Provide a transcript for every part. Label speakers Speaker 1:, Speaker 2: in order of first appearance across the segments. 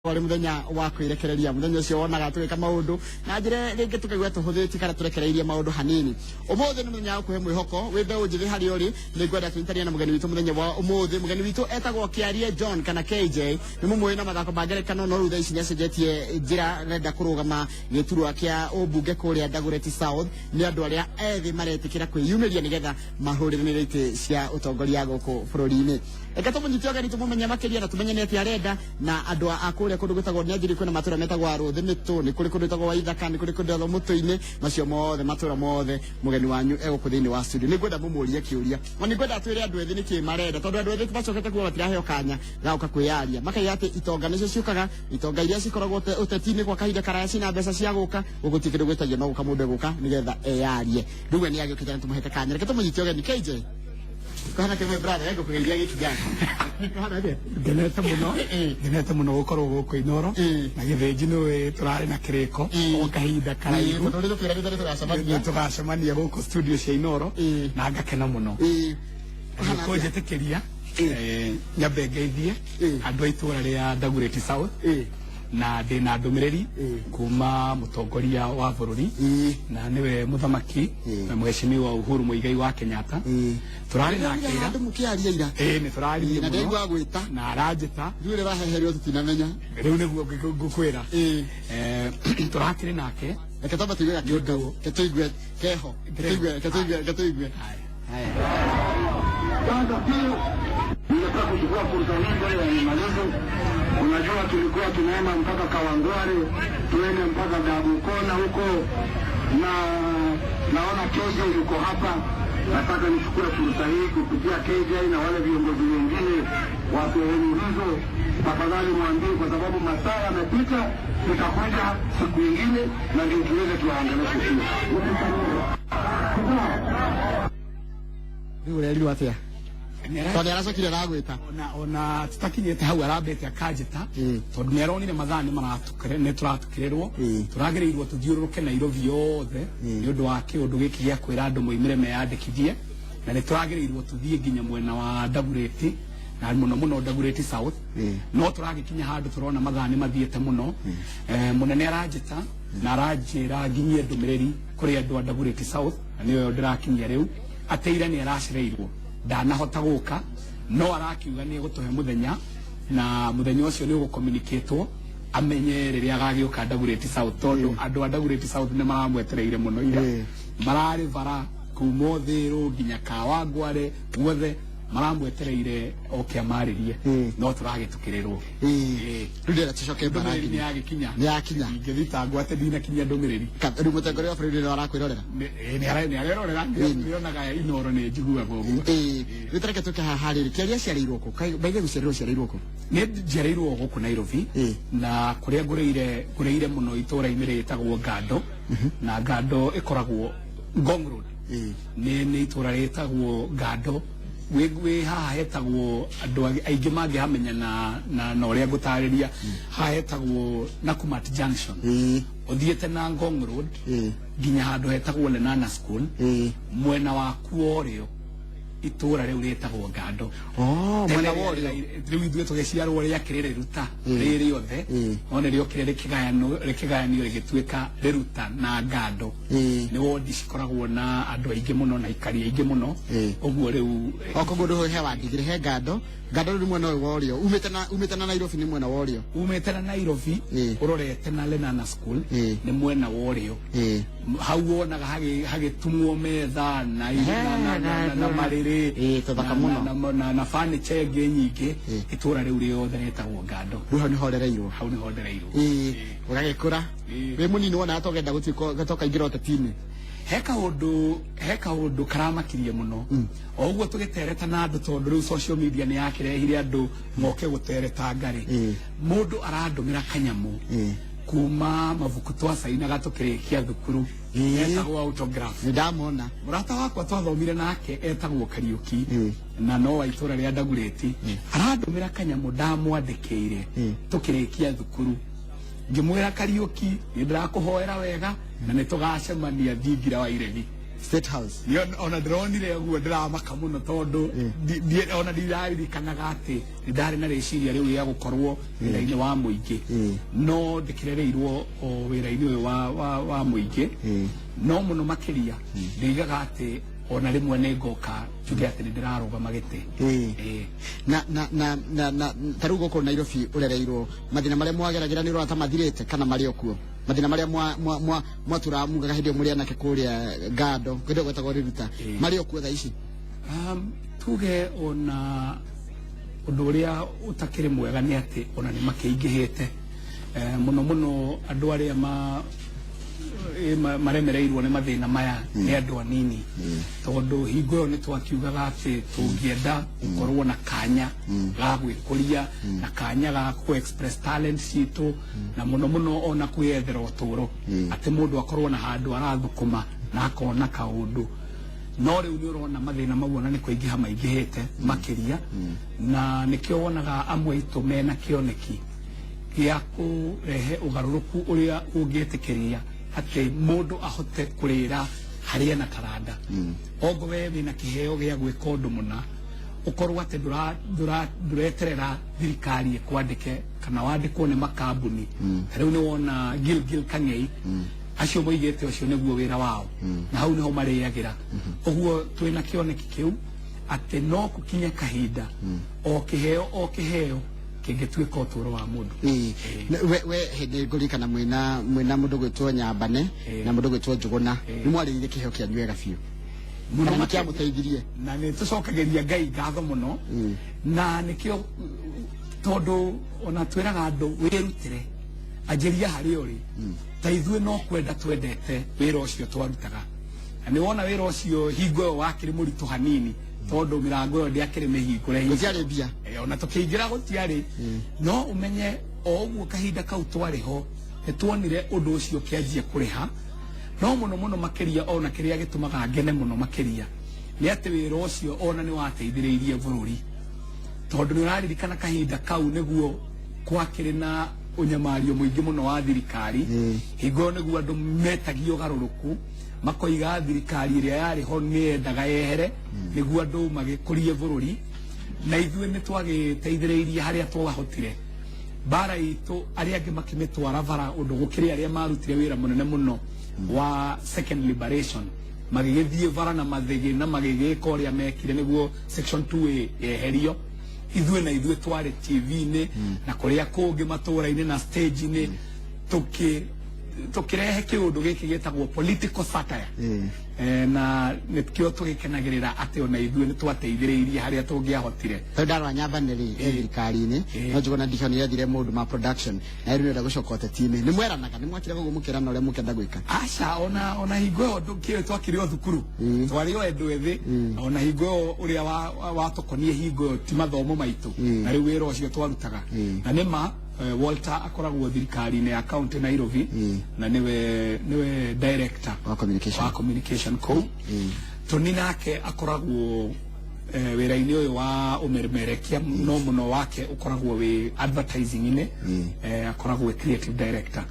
Speaker 1: Warĩ mũthenya wa kwĩrekereria, mũthenya ũcio wonaga tũgĩka maũndũ na njĩra rĩngĩ tũkaigua tũhũthĩtie kana tũrekereirie maũndũ hanini. Ũmũthĩ nĩ mũthenya wa gũkũhe mwĩhoko wĩ mbeũ njĩthĩ harĩa ũrĩ. Nĩ ngwenda tũnyitanĩre na mũgeni witũ mũthenya wa ũmũthĩ. Mũgeni witũ etagwo Kĩarie John kana KJ. Nĩ mũmũĩ na mathako ma ngerekano, no rĩu thaa ici nĩ acenjetie njĩra, arenda kũrũgama gĩturwa kĩa ũmbunge kũrĩa Dagoretti South. Nĩ andũ arĩa ethĩ maretĩkĩra kwĩyumĩria nĩgetha mahũrĩrĩre itĩ cia ũtongoria gũkũ bũrũri-inĩ. Reke tũmũnyite ũgeni, tũmũmenye makĩria na tũmenye nĩ atĩa arenda. Na andũ a kũrĩa kũndũ gwĩtagwo Nyanjiri, kwĩna matũra metagwo Arũthĩ Mĩtũ, nĩ kũrĩ kũndũ gwĩtagwo Waithaka, nĩ kũrĩ kũndũ gwĩtagwo Mũtũ-inĩ, macio mothe matũra mothe mũgeni wanyu egũkũ thĩinĩ wa studio. Nĩ ngwenda mũmũrie kĩũria, na nĩ ngwenda atwĩre andũ ethĩ nĩkĩ marenda, tondũ andũ ethĩ macokete kuga matiraheo kanya ga gũka kwĩyaria, makaiga atĩ itonga nĩcio ciũkaga, itonga iria cikoragwo ũteti-inĩ gwa kahinda karaya cina mbeca cia gũka gũkũ, ti kĩndũ gwĩtagio no gũka mũndũ egũka nĩgetha eyarie. Rĩu we nĩ agĩũkĩte na tũmũhete kanya, reke tũmũnyite ũgeni. KJ, kũhana kĩmwe brother, ngũkũgeithia gĩkigani kũhana atĩa?
Speaker 2: Ngenete mũno, ngenete mũno gũkorwo gũkũ Inoro na Gĩthĩnji. Nĩ tũrarĩ na kĩrĩko o kahinda karaihu.
Speaker 1: Tondũ nĩ tũkwĩranĩte nĩ tũgacemania.
Speaker 2: Nĩ tũgacemania gũkũ studio cia Inoro na ngakena mũno.
Speaker 1: Kũhana atĩa?
Speaker 2: Kũnjĩtĩkĩria nyambe ngeithie andũ a itũra rĩa Dagoretti South na ndĩna ndũmĩrĩri kuma mũtongoria wa bũrũri na nĩwe mũthamaki na mheshimiwa Uhuru Muigai wa Kenyatta. Tũrarĩ nake ira.
Speaker 1: Andũ mũkĩaria ira.
Speaker 2: Ĩĩ, nĩ tũraririe
Speaker 1: Na
Speaker 2: mũno.
Speaker 1: ndaigua gwĩta.
Speaker 2: Na aranjĩta.
Speaker 1: Ithuĩ ũrĩa ũraheherio tũtinamenya.
Speaker 2: Rĩu nĩguo ngũkwĩra. Tũrakĩrĩ nake.
Speaker 1: Reke twambe tũigue gakĩndũ kau, ke tũigue keho, ke tũigue, ke tũigue, ke tũigue. Haya.
Speaker 3: Kwanza pia ningetaka kuchukua fursa hii mbele ya nimalize. Unajua tulikuwa tunaenda mpaka Kawangware, tuende mpaka Gabukona huko, na naona KJ yuko hapa. Nataka nichukue fursa hii kupitia KJ na wale viongozi wengine wa sehemu hizo, tafadhali mwambie, kwa sababu masaa yamepita, tutakuja siku ingine na ndio tuweze tuwaongeleshe pia.
Speaker 1: Rĩu ũrerirwo atĩa? Tondũ nĩ aracokire aragwĩta.
Speaker 2: Ona tutakinyĩte hau arambĩte akanjĩta tondũ nĩ aronire mathaa nĩ maratukĩre, nĩ tũratukĩrĩrwo, tũragĩrĩirwo tũthiũrũrũke Nairobi yothe nĩ ũndũ wa kĩũndũ gĩkĩ gĩa kwĩra andũ moimĩre meyandĩkithie, na nĩ tũragĩrĩirwo tũthiĩ nginya mwena wa Dagoretti na mũno mũno Dagoretti South, no tũragĩkinya handũ tũrona mathaa nĩ mathiĩte mũno. Mũnene aranjĩta na aranjĩra nginyie ndũmĩrĩri kũrĩ andũ a Dagoretti South, na nĩyo ndĩrakinyia rĩu, atĩ ira nĩ aracereirwo, ndanahota gũka, no arakiuga nĩ egũtũhe mũthenya na mũthenya ũcio nĩ ũgũcommunicatwo amenye rĩrĩa agagĩũka Dagoretti South, tondũ andũ a Dagoretti South nĩ maramwetereire mũno ira. Mararĩ bara kuma Ũthĩrũ nginya Kawangware guothe maramwetereire oke amarĩrie, no tũragĩtukĩrĩrwo.
Speaker 1: Rĩu ndĩrenda tũcoke
Speaker 2: Ndũmĩrĩri
Speaker 1: mbara.
Speaker 2: Nĩ yagikinya.
Speaker 1: Nĩ yakinya.
Speaker 2: Ingĩthitangwo atĩ ndinakinyia ndũmĩrĩri.
Speaker 1: Rĩu mũtongoria wa bũrũri nĩ arakwĩrorera.
Speaker 2: Nĩ arerorera, nĩonaga Inoro nĩ njiguaga ũguo.
Speaker 1: Rĩu tareke tũke haha rĩrĩ, kĩaria aciarĩirwo kũ? Baige gũciarĩrwo ũciarĩirwo kũ?
Speaker 2: Nĩ njiarĩirwo gũkũ Nairobi na kũrĩa ngũrĩire mũno itũũra-inĩ rĩtagwo Ngando, na Ngando ĩkoragwo Ngong Road. Nĩ itũũra rĩtagwo Ngando wĩ haha hetagwo, andũ aingĩ mangĩhamenya na ũrĩa ngũtarĩria, haha hetagwo Nakumatt Junction, ũthiĩte na Ngong Road nginya handũ hetagwo Lenana School, mwena waku wa ũrĩo, itũũra rĩu rĩtagwo Ngando.
Speaker 1: Oh,
Speaker 2: Tene
Speaker 1: mwena wa ũrĩo.
Speaker 2: Rĩu ithuĩ tũgĩciarwo rĩakĩrĩ rĩruta rĩ rĩothe, no nĩ rĩokire rĩkĩgayanio rĩgĩtuĩka rĩruta na Ngando. Nĩ wondi cikoragwo na andũ aingĩ mũno na ikari aingĩ mũno. Ũguo rĩu
Speaker 1: O koguo ndũ he wandigire he Ngando. Ngando rĩu nĩ mwena ũyũ wa ũrĩo. Umĩte na Nairobi nĩ mwena wa ũrĩo.
Speaker 2: Umĩte na Nairobi ũrorete na Lenana School nĩ mwena wa ũrĩo. Hau wonaga hagĩtumwo metha na marĩrĩ
Speaker 1: Tũthaka mũno.
Speaker 2: na furniture ĩngĩ nyingĩ. Itũũra rĩu rĩothe rĩtagwo Ngando.
Speaker 1: Rĩu hau nĩho ũrereirwo.
Speaker 2: Hau nĩho ndereirwo.
Speaker 1: Ũgagĩkũra. Wĩ mũnini wonaga togenda gũtuĩka tokaingĩra ũteti-inĩ?
Speaker 2: He kaũndũ karamakirie mũno o ũguo tũgĩtereta na andũ, tondũ rĩu social media nĩ yakĩrehire andũ moke gũtereta ngarĩ. Mũndũ arandũmĩra kanyamũ kuma mabuku twacainaga tũkĩrĩkia thukuru, etagwo autograph.
Speaker 1: Nĩ ndamona.
Speaker 2: Mũrata wakwa twathomire nake etagwo Kariũki na no wa itũra rĩa Ndagurĩti, arandũmĩra kanyamũ ndamwandĩkĩire tũkĩrĩkia thukuru. Ngĩmwĩra, "Kariũki, nĩ ndĩrakũhoera wega na nĩ tũgacemania thingira wa iregi."
Speaker 1: State House.
Speaker 2: Ona ndĩronire ũguo ndĩramaka mũno tondũ ona ndiraririkanaga atĩ nĩ ndarĩ na rĩciria rĩu rĩa gũkorwo wĩra-inĩ wa mũingĩ, no ndĩkĩrereirwo o wĩra-inĩ ũyũ wa mũingĩ. No mũno makĩria ndĩigaga atĩ ona rĩmwe nĩ ngoka njuge atĩ nĩ ndĩrarũgama gĩtĩ.
Speaker 1: Na ta rĩu gũkũ Nairobi ũrereirwo, mathĩna marĩa mwageragĩra nĩ ũrona ta mathirĩte kana marĩ o kuo? Mathĩna marĩa mwatũraga mugaga hĩndĩ ĩyo mũrĩ anake kũrĩa Ngando, hĩndĩ ĩyo gwetagwo Riruta, marĩ o kuo thaa ici?
Speaker 2: Tuge ona ũndũ ũrĩa ũtakĩrĩ mwega nĩ atĩ ona nĩ makĩingĩhĩte, mũno mũno andũ arĩa maremereirwo nĩ mathĩna maya nĩ andũ anini, tondũ hingo ĩyo nĩ twakiugaga atĩ tũngĩenda gũkorwo na kanya ga gwĩkũria na kanya ga kũ express talent citũ, na mũno mũno ona kwĩyethera ũtũũro, atĩ mũndũ akorwo na handũ arathũkũma na akona kaũndũ. No rĩu nĩ ũrona mathĩna mau ona nĩ kũingĩha maingĩhĩte makĩria, na nĩkĩo wonaga amwe aitũ mena kĩoneki gĩa kũrehe ũgarũrũku ũrĩa ũngĩtĩkĩria atĩ mũndũ ahote kũrĩra harĩa na taranda. Ongo we wĩna kĩheo gĩa gwĩka ũndũ mũna, ũkorwo atĩ ndũreterera thirikari ĩkwandĩke kana wandĩkwo nĩ makambuni. Ta rĩu nĩ wona Gilgil Kang'ei, acio moigĩte ũcio nĩguo wĩra wao, na hau nĩho marĩagĩra. Ũguo twĩna kĩoneki kĩu atĩ no gũkinye kahinda o kĩheo o kĩheo kĩngĩtuĩka ũtũũro wa mũndũ.
Speaker 1: We hĩndĩ ngũririkana mwĩna mũndũ gwĩtwo Nyambane na mũndũ gwĩtwo Njũgũna, nĩ mwarĩrĩire kĩheo kĩanyu wega biũ
Speaker 2: Mũno
Speaker 1: kana nĩ
Speaker 2: makĩria.
Speaker 1: kĩamũteithirie?
Speaker 2: Na nĩ tũcokagĩria Ngai ngatho mũno, na nĩkĩo tondũ ona twĩraga andũ wĩrutĩre, anjĩria harĩa ũrĩ. Ta ithuĩ no kwenda twendete wĩra ũcio twarutaga, na nĩ wona wĩra ũcio hingo ĩyo wakĩrĩ mũritũ hanini, tondũ mĩrango ĩyo ndĩakĩrĩ mĩhingũre hingo.
Speaker 1: Gũtiarĩ mbia.
Speaker 2: Ona tũkĩingĩra gũtiarĩ, no ũmenye o ũguo kahinda kau twarĩ ho nĩ tuonire ũndũ ũcio ũkĩanjia kũrĩha. No mũno mũno makĩria, ona kĩrĩa gĩtũmaga ngene mũno makĩria nĩ atĩ wĩra ũcio ona nĩ wateithĩrĩirie bũrũri, tondũ nĩ ũraririkana kahinda kau nĩguo kwakĩrĩ na ũnyamario mũingĩ mũno wa thirikari. Hingo ĩyo nĩguo andũ metagio ũgarũrũku, makoiga thirikari ĩrĩa yarĩ ho nĩ yendaga yehere nĩguo andũ magĩkũrie bũrũri, na ithuĩ nĩ twagĩteithĩrĩirie harĩa twahotire. Mbara itũ arĩa angĩ makĩmĩtwara bara ũndũ gũkĩrĩ arĩa marutire wĩra mũnene mũno wa second liberation, magĩgĩthiĩ bara na mathĩgĩ na magĩgĩka ũrĩa mekire nĩguo section 2A yeherio. Ithuĩ na ithuĩ twarĩ TV-inĩ na kũrĩa kũngĩ matũũra-inĩ na stage-inĩ, tũkĩrehe kĩũndũ gĩkĩ gĩtagwo political satire. Na nĩkĩo tũgĩkenagĩrĩra atĩ ona ithuĩ nĩ twateithĩrĩirie harĩa tũngĩahotire.
Speaker 1: Tondũ ndarora Nyambane rĩ, e thirikari-inĩ, no Njũgũna ndikionire athire maũndũ ma production, na rĩu nĩenda gũcoka ũteti-inĩ. Nĩ mweranaga, nĩ mwakire ũguo mũkĩrana ũrĩa mũkĩenda gwĩka?
Speaker 2: Aca, ona hingo ĩyo ndũkĩũĩ twakĩrĩ o thukuru, twarĩ o andũ ethĩ. Ona hingo ĩyo ũrĩa watũkonie hingo ĩyo ti mathomo maitũ, na rĩu wĩra ũcio twarutaga. Na nĩ ma Walter akoragwo thirikari-inĩ ya county Nairobi, na nĩwe director
Speaker 1: wa communication.
Speaker 2: Wa communication kũu. Toni nake akoragwo wĩra-inĩ ũyũ wa ũmemerekia, no mũno wake ũkoragwo wĩ advertising-inĩ. Akoragwo wĩ creative director,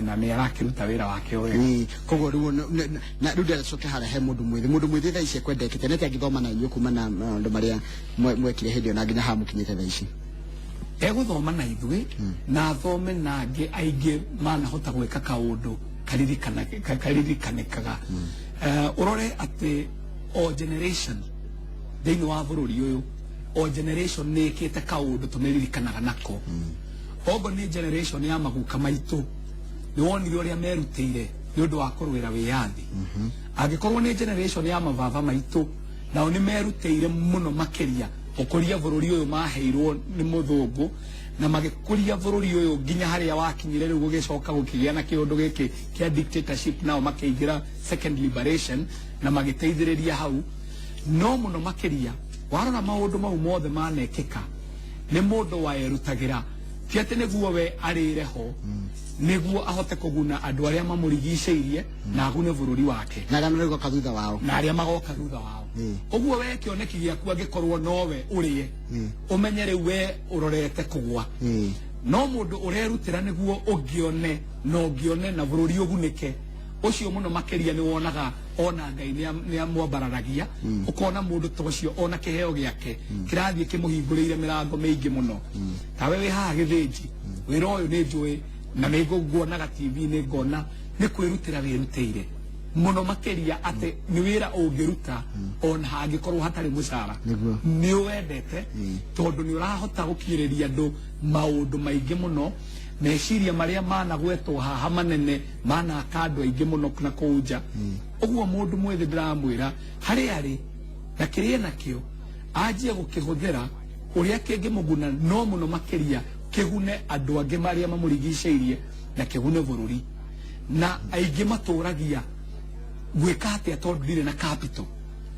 Speaker 2: na nĩ arakĩruta wĩra wake o wega.
Speaker 1: Koguo rĩu na rĩu ndĩracoke harĩa he mũndũ mwĩthĩ, mũndũ mwĩthĩ thaa ici ekwendekete nĩ atĩa angĩthoma na inyuĩ kuma na maũndũ marĩa mwekire hĩndĩ ĩyo na nginya haha mũkinyĩte thaa ici?
Speaker 2: Egũthoma na ithuĩ na athome na angĩ aingĩ manahota gwĩka kaũndũ karirikanĩkaga. Ũrore atĩ o generation thĩinĩ wa bũrũri ũyũ, o generation nĩ ĩkĩte kaũndũ tũmĩririkanaga nako. Ongo nĩ generation ya maguka maitũ, nĩ wonire ũrĩa merutĩire nĩ ũndũ wa kũrũĩra wĩyathi. Angĩkorwo nĩ generation ya mababa maitũ, nao nĩ merutĩire mũno makĩria gũkũria bũrũri ũyũ maheirwo nĩ mũthũngũ, na magĩkũria bũrũri ũyũ nginya harĩa wakinyire. Rĩu gũgĩcoka gũkĩgĩa na kĩũndũ gĩkĩ kĩa dictatorship, nao makĩingĩra second liberation na magĩteithĩrĩria hau. No mũno makĩria warora maũndũ mau mothe manekĩka nĩ mũndũ waerutagĩra, ti atĩ nĩguo we arĩre ho, nĩguo ahote kũguna andũ arĩa mamũrigicĩirie na agune bũrũri wake
Speaker 1: na arĩa maroka thutha wao.
Speaker 2: Na arĩa magoka thutha wao. Ũguo we kĩoneki gĩaku angĩkorwo nowe ũrĩe, ũmenye rĩu we ũrorete kũgwa. No mũndũ ũrerutĩra nĩguo ũngĩone na ũngĩone na bũrũri ũgunĩke. Ũcio mũno makĩria nĩ wonaga ona Ngai nĩ amwambararagia, ũkona mũndũ ta ũcio ona kĩheo gĩake kĩrathiĩ kĩmũhingũrĩire mĩrango mĩingĩ mũno. Tawe wĩ haha Gĩthĩnji, wĩra ũyũ nĩ njũĩ na nĩ nguonaga TV-inĩ, ngona nĩ kwĩrutĩra wĩrutĩire mũno makĩria, atĩ nĩ wĩra ũngĩruta ona hangĩkorwo hatarĩ mũcara.
Speaker 1: Nĩguo.
Speaker 2: Nĩ ũwendete tondũ nĩ ũrahota gũkinyĩrĩria andũ maũndũ maingĩ mũno, meciria marĩa managwetwo haha manene manaka andũ aingĩ mũno na kũu nja. Ũguo mũndũ mwĩthĩ ndĩramwĩra harĩa arĩ na kĩrĩa nakĩo anjie gũkĩhũthĩra ũrĩa kĩngĩmũguna, no mũno makĩria kĩgune andũ angĩ marĩa mamũrigicĩirie na kĩgune bũrũri. Na aingĩ matũragia gwĩka atĩa tondũ ndirĩ na capital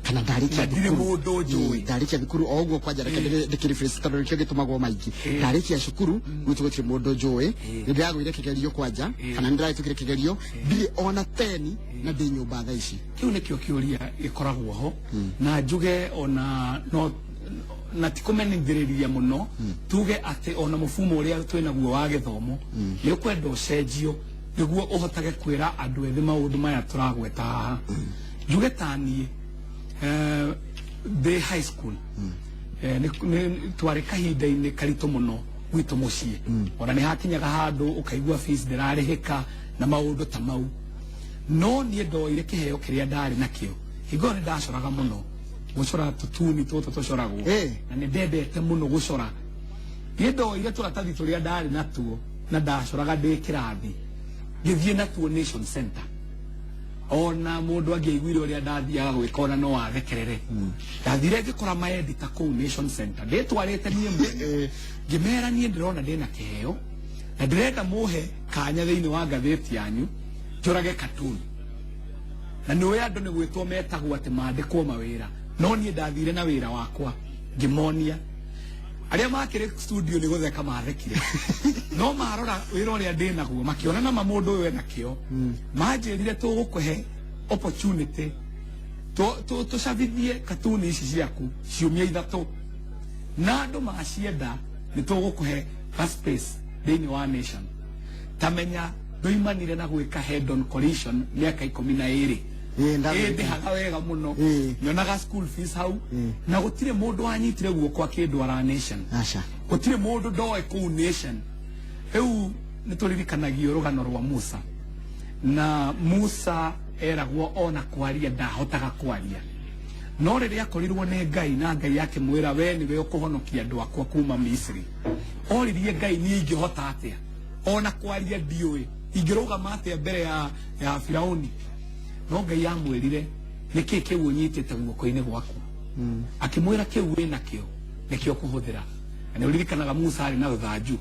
Speaker 1: kana ndarĩkia
Speaker 2: na ndirĩ
Speaker 1: thukuru.
Speaker 2: Mũndũ njũĩ.
Speaker 1: Ĩĩ, ndarĩkia thukuru o ũguo, kwanja reke ndĩkĩrephrase tondũ nĩkĩo gĩtũmagwo maingĩ. Ndarĩkia cukuru gwitũ gũtirĩ mũndũ njũĩ, nĩ ndĩragũire kĩgerio kwanja kana nĩ ndĩrahĩtũkire kĩgerio, ndirĩ ona teni na ndĩ nyũmba thaa ici.
Speaker 2: Kĩu nĩkĩo kĩũria gĩkoragwo ho, na njuge ona no na ti kũmenithĩrĩria mũno, tuge atĩ ona mũfumo ũrĩa twĩnaguo wa gĩthomo nĩ ũkwenda ũcenjio nĩguo ũhotage kwĩra andũ ethĩ maũndũ maya tũragweta haha. Njuge ta niĩ, ndĩ high school, twarĩ kahinda-inĩ karitũ mũno gwitũ mũciĩ, ona nĩ hakinyaga handũ ũkaigua fees ndĩrarĩhĩka na maũndũ ta mau. No niĩ ndoire kĩheo kĩrĩa ndarĩ nakĩo. Hingo ĩyo nĩ ndacoraga mũno, gũcora tũtuni tũtũ tũcoragwo, na nĩ ndendete mũno gũcora. Niĩ ndoire tũratathi tũrĩa ndarĩ natuo na ndacoraga ndĩ kĩrathi, ngĩthiĩ natuo Nation Center. Ona mũndũ angĩaiguire ũrĩa ndathiaga gwĩka, ona no athekerere. Ndathire ngĩkora maedita kũu Nation Center ndĩtwarĩte niĩ mwene, ngĩmera niĩ ndĩrona ndĩna kĩheo na ndĩrenda mũhe kanya thĩinĩ wa ngathĩti yanyu njũrage cartoon. Na nĩ ũĩ andũ nĩ gwĩtwo metagwo atĩ mandĩkwo mawĩra, no niĩ ndathire na wĩra wakwa ngĩmonia. Arĩa makĩrĩ studio nĩ gũtheka mathekire, no marora wĩra ũrĩa ndĩ naguo makĩona nama mũndũ ũyũ ena kĩo. Manjĩrire, "Tũgũkũhe opportunity tũcabithie katuni ici ciaku ciumia 3, na andũ macienda nĩ tũgũkũhe ga space thĩinĩ wa Nation." Tamenya ndoimanire na gwĩka head on collision mĩaka 12. Ĩndĩhaga wega mũno, nyonaga school fees hau, na gũtirĩ mũndũ wanyitire guoko akĩndwara Nation.
Speaker 1: Aca.
Speaker 2: Gũtirĩ mũndũ ndoĩ kũu Nation. Rĩu nĩ tũririkanagio rũgano rwa Musa, na Musa eragwo ona kwaria ndahotaga kwaria, no rĩrĩa akorirwo nĩ Ngai na Ngai akĩmwĩra, "We nĩwe ũkũhonokia andũ akwa kuma Misiri," oririe Ngai, "Niĩ ingĩhota atĩa? Ona kwaria ndiũĩ, ingĩrũgama atĩa mbere ya Firauni?" No Ngai amwĩrire, "Nĩkĩ kĩu ũnyitĩte guoko-inĩ gwaku?" Akĩmwĩra, "Kĩu wĩ nakĩo nĩkĩo kũhũthĩra." Na nĩ ũririkanaga Musa arĩ na rũthanju.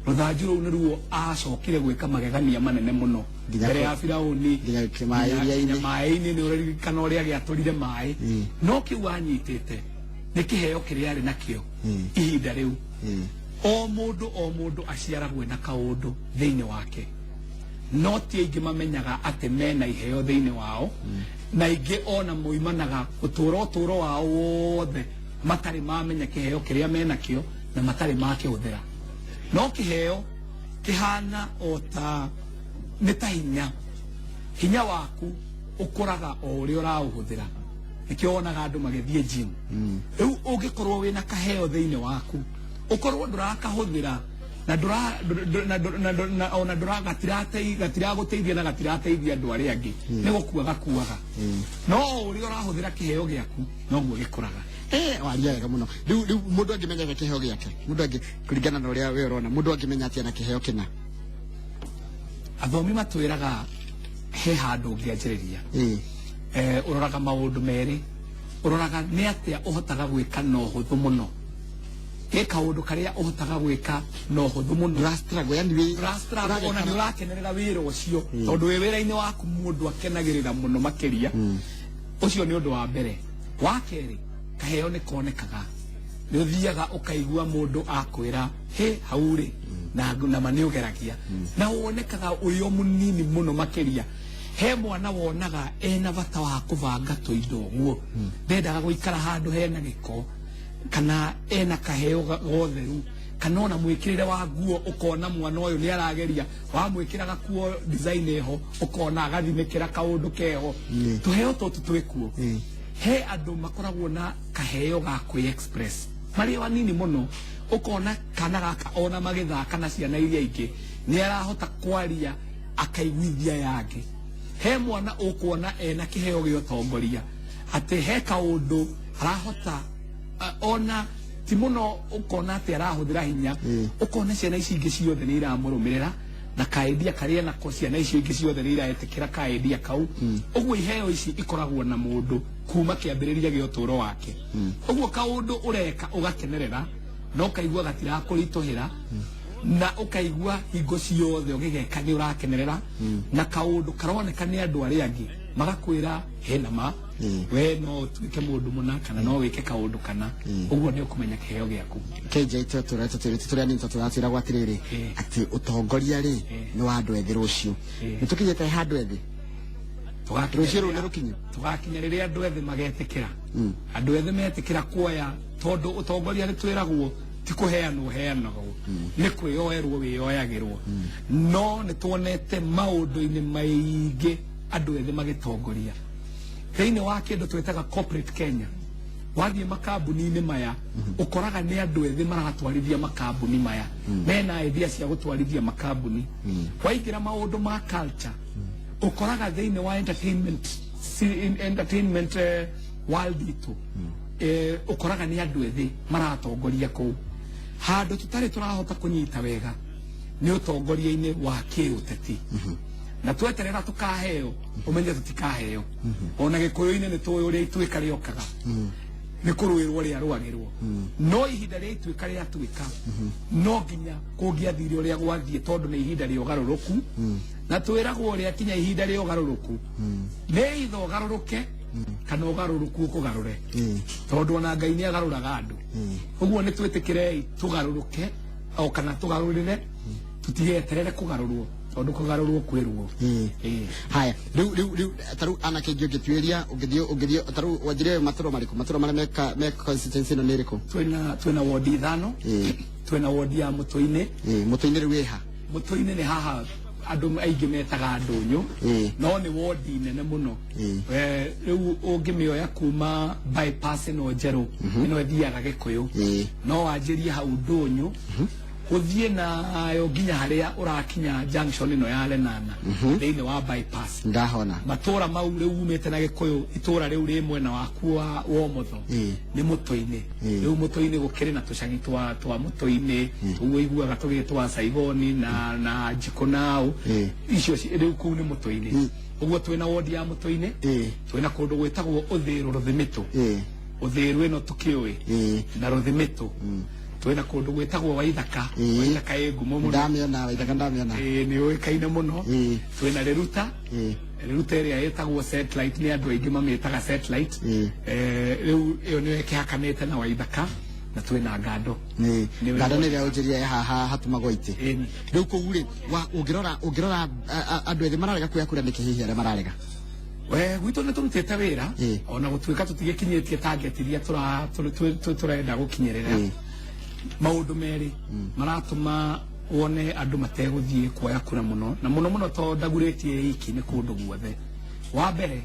Speaker 2: Rũthanju rũu nĩruo acokire gwĩka magegania manene mũno
Speaker 1: Nginya
Speaker 2: mbere ya Firauni,
Speaker 1: nginya maĩ iria-inĩ.
Speaker 2: Nginya maĩ-inĩ. Nĩ ũraririkana ũrĩa gĩatũrire maĩ? No kĩu anyitĩte nĩ kĩheo kĩrĩa arĩ nakĩo ihinda rĩu. O mũndũ o mũndũ aciaragwo na kaũndũ thĩinĩ wake, no ti aingĩ mamenyaga atĩ mena iheo thĩinĩ wao, na aingĩ ona moimanaga gũtũra ũtũũro wao wothe matarĩ mamenya kĩheo kĩrĩa menakĩo na matarĩ makĩhũthĩra. No kĩheo kĩhana o ta nĩ ta hinya. Hinya waku ũkũraga o ũrĩa ũraũhũthĩra. Nĩkĩo wonaga andũ magĩthiĩ gym. Rĩu ũngĩkorwo wĩna kaheo thĩinĩ waku, ũkorwo ndũrakahũthĩra na ndũra na na na ona ndũra gatiragũteithia na gatirateithia andũ arĩa angĩ, nĩ gũkua gakuaga. No o ũrĩa ũrahũthĩra kĩheo gĩaku, noguo gĩkũraga.
Speaker 1: Waria wega mũno. Rĩu mũndũ angĩmenya atĩa kĩheo gĩake? Mũndũ angĩ, kũringana na ũrĩa we ũrona, mũndũ angĩmenya atĩa na kĩheo kĩna?
Speaker 2: Athomi matwĩraga he handũ ũngĩanjĩrĩria. Ũroraga maũndũ merĩ. Ũroraga nĩ atĩa ũhotaga gwĩka na ũhũthũ mũno, ĩ kaũndũ karĩa ũhotaga gwĩka na ũhũthũ mũno.
Speaker 1: Ndũra-struggle, yani wĩ
Speaker 2: Ndũra-struggle, ona nĩ ũrakenerera wĩra ũcio, tondũ wĩ wĩra-inĩ waku mũndũ akenagĩrĩra mũno makĩria. Ũcio nĩ ũndũ wa mbere. Wa kerĩ, kaheo nĩ konekaga. Nĩ ũthiaga ũkaigua mũndũ akwĩra, "He hau rĩ," na ma nĩ ũgeragia na wonekaga ũrĩ o mũnini mũno makĩria. He mwana wonaga ena bata wa kũbanga tũindo ũguo, ndendaga gũikara handũ hena gĩko, kana ena kaheo gotheru. Kana ona mwĩkĩrĩre wa nguo, ũkona mwana ũyũ nĩ arageria, wamwĩkĩra gakuo design ĩho, ũkona agathimĩkĩra kaũndũ keho. Tũheo tũtũ twĩkuo. He andũ makoragwo na kaheo ga kwĩ express marĩ o anini mũno, ũkona kana gaka ona magĩthaka na ciana iria ingĩ nĩ arahota kwaria akaiguithia yangĩ. He mwana ũkuona ena kĩheo gĩa ũtongoria, atĩ he kaũndũ arahota, ona ti mũno, ũkona atĩ arahũthĩra hinya, ũkona ciana ici ingĩ ciothe nĩ iramũrũmĩrĩra na kaendia karĩa nako, ciana icio ingĩ ciothe nĩ iraetĩkĩra kaendia kau. Ũguo iheo ici ikoragwo na mũndũ kuma kĩambĩrĩria gĩa ũtũũro wake. Ũguo kaũndũ ũreka ũgakenerera na ũkaigua gatirakũritũhĩra, na ũkaigua hingo ciothe ũgĩgeka nĩ ũrakenerera, na kaũndũ karoneka nĩ andũ arĩa angĩ magakwĩra hena ma we no ũtuĩke mũndũ mũna kana no wĩke kaũndũ kana. Ũguo nĩ ũkũmenya kĩheo gĩaku.
Speaker 1: KJ, tũretwo tũrĩ anini tondũ tũratwĩragwo atĩrĩrĩ, atĩ ũtongoria rĩ nĩ wa andũ ethĩ rũciũ. Nĩ tũkinyĩte handũ ethĩ?
Speaker 2: Tũgakinya.
Speaker 1: Rũciũ rũu nĩ rũkinyu?
Speaker 2: Tũgakinya rĩrĩa andũ ethĩ magetĩkĩra, andũ ethĩ metĩkĩra kuoya, tondũ ũtongoria nĩ twĩragwo ti kũheanwo heanagwo, nĩ kwĩyoerwo wĩyoyagĩrwo. No nĩ tuonete maũndũ-inĩ maingĩ andũ ethĩ magĩtongoria thĩinĩ wa kĩndũ twĩtaga corporate Kenya. Wathiĩ makambuni-inĩ maya, ũkoraga nĩ andũ ethĩ maratwarithia makambuni maya, mena idea cia gũtwarithia makambuni. Waingĩra maũndũ ma culture, ũkoraga thĩinĩ wa entertainment, entertainment world itũ, ũkoraga nĩ andũ ethĩ maratongoria kũu. Handũ tũtarĩ tũrahota kũnyita wega nĩ ũtongoria-inĩ wa kĩũteti, na tweterera tũkaheo, ũmenye tũtikaheo. Ona gĩkũyũ-inĩ nĩ tũĩ ũrĩa ituĩka rĩokaga, nĩ kũrũĩrwo rĩarũagĩrwo, no ihinda rĩa ituĩka rĩatuĩka no nginya kũngĩathire ũrĩa gwathiĩ, tondũ nĩ ihinda rĩa ũgarũrũku, na twĩragwo rĩakinya ihinda rĩa ũgarũrũku nĩ itho ũgarũrũke kana ũgarũrũku ũkũgarũre, tondũ ona Ngai nĩ agarũraga andũ. Ũguo nĩ twĩtĩkĩrei tũgarũrũke o kana tũgarũrĩre, tũtigeterere kũgarũrwo, tondũ kũgarũrwo kwĩ ruo.
Speaker 1: Haya, rĩu tarĩu anake ingĩ ũngĩtuĩria, ũngĩthiĩ tarĩu wanjirie matũra marĩkũ, matũra marĩa meka me constituency ĩno nĩ ĩrĩkũ?
Speaker 2: Twĩna wodi 5. Twĩna wodi ya Mũtũ-inĩ.
Speaker 1: Mũtũ-inĩ rĩu ĩha?
Speaker 2: Mũtũ-inĩ nĩ haha andũ aingĩ metaga Ndũnyũ, no nĩ wodi nene mũno. Rĩu ũngĩmĩoya kuma bypass ĩno njerũ ĩno ĩthiaga Gĩkũyũ, no wanjĩrie hau Ndũnyũ, ũthiĩ nayo nginya harĩa ũrakinya junction ĩno ya Lenana thĩinĩ wa bypass.
Speaker 1: Ndahona.
Speaker 2: Matũra mau rĩu umĩte na Gĩkũyũ, itũra rĩu rĩ mwena waku wa ũmotho nĩ Mũtũ-inĩ. Rĩu Mũtũ-inĩ gũkĩrĩ na tũcagi twa Mũtũ-inĩ, ũguo iguaga tũgĩtwa Saigoni na Njikũnau. Icio rĩu kũu nĩ Mũtũ-inĩ. Ũguo twĩna wodi ya Mũtũ-inĩ, twĩna kũndũ gwĩtagwo Ũthĩrũ, Rũthimĩtũ. Ũthĩrũ ĩno tũkĩũĩ na Rũthimĩtũ. Twĩna kũndũ gwĩtagwo Waithaka. Waithaka ĩ ngumo mũno.
Speaker 1: Ndamĩona Waithaka, ndamĩona.
Speaker 2: Ĩĩ, nĩ ũĩkaine mũno. Twĩna Rĩruta. Rĩruta ĩrĩa ĩtagwo Satellite, nĩ andũ aingĩ mamĩtaga Satellite. Rĩu ĩyo nĩyo ĩkĩhakanĩte na Waithaka, na twĩna Ngando.
Speaker 1: Ngando nĩ ĩrĩa ũnjĩrire haha hatumagwo itĩ?
Speaker 2: Ĩni.
Speaker 1: Rĩu kũu rĩ, ũngĩrora andũ ethĩ mararega kuoya kura nĩkĩ hihi arĩa mararega?
Speaker 2: We gwitũ nĩ tũrutĩte wĩra, ona gũtuĩka tũtigĩkinyĩtie target iria tũrenda gũkinyĩrĩra. Maũndũ merĩ maratũma wone andũ mategũthiĩ kuoya kura mũno na mũno mũno, to ndagurĩtie iki, nĩ kũndũ guothe. Wa mbere,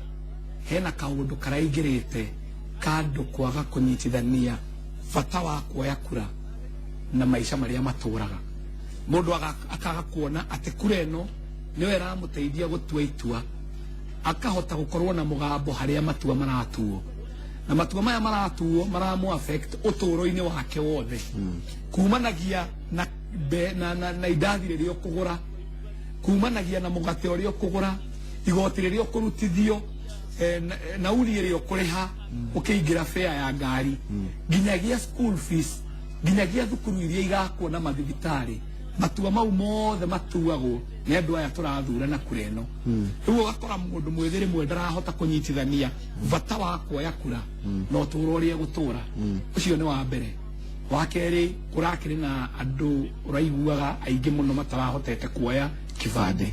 Speaker 2: hena kaũndũ karaingĩrĩte kandũ kwaga kũnyitithania bata wa kuoya kura na maica marĩa matũraga. Mũndũ akaga kuona atĩ kura ĩno nĩyo ĩramũteithia gũtua itua, akahota gũkorwo na mũgambo harĩa matua maratuo, na matua maya maratuo maramu affect ũtũũro-inĩ wake wothe, kumanagia na, be, na, na, na indathi rĩrĩa ũkũgũra, kumanagia na mũgate ũrĩa ũkũgũra, igoti rĩrĩa ũkũrutithio, nauri ĩrĩa ũkũrĩha ũkĩingĩra fare ya ngari, nginyagia school fees, nginyagia thukuru iria igakwo na mathibitarĩ. Matua mau mothe matuagwo nĩ andũ aya tũrathura na kura ĩno. Rĩu ũgakora mũndũ mwĩthĩ rĩmwe ndarahota kũnyitithania bata wa kuoya kura na ũtũũro ũrĩa egũtũra. Ũcio nĩ wa mbere. Wa kerĩ, kũrakĩrĩ na andũ ũraiguaga aingĩ mũno matarahotete kuoya kĩbandĩ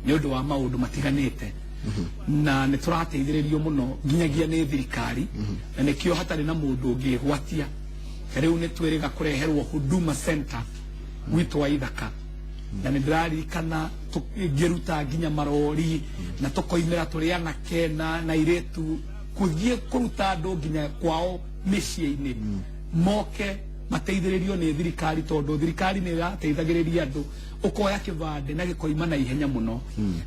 Speaker 2: nĩ ũndũ wa maũndũ matiganĩte, na nĩ tũrateithĩrĩrio mũno nginyagia nĩ thirikari, na nĩkĩo hatarĩ na mũndũ ũngĩgwatia. Rĩu nĩ twĩrĩga kũreherwo Huduma Center gwitũ wa Ithaka, na nĩ ndĩraririkana ngĩruta nginya marori na tũkoimĩra tũrĩ anake na airĩtu kũthiĩ kũruta andũ nginya kwao mĩciĩ-inĩ moke mateithĩrĩrio nĩ thirikari, tondũ thirikari nĩ ĩrateithagĩrĩria andũ. Ũkoya kĩbandĩ na gĩkoima na ihenya mũno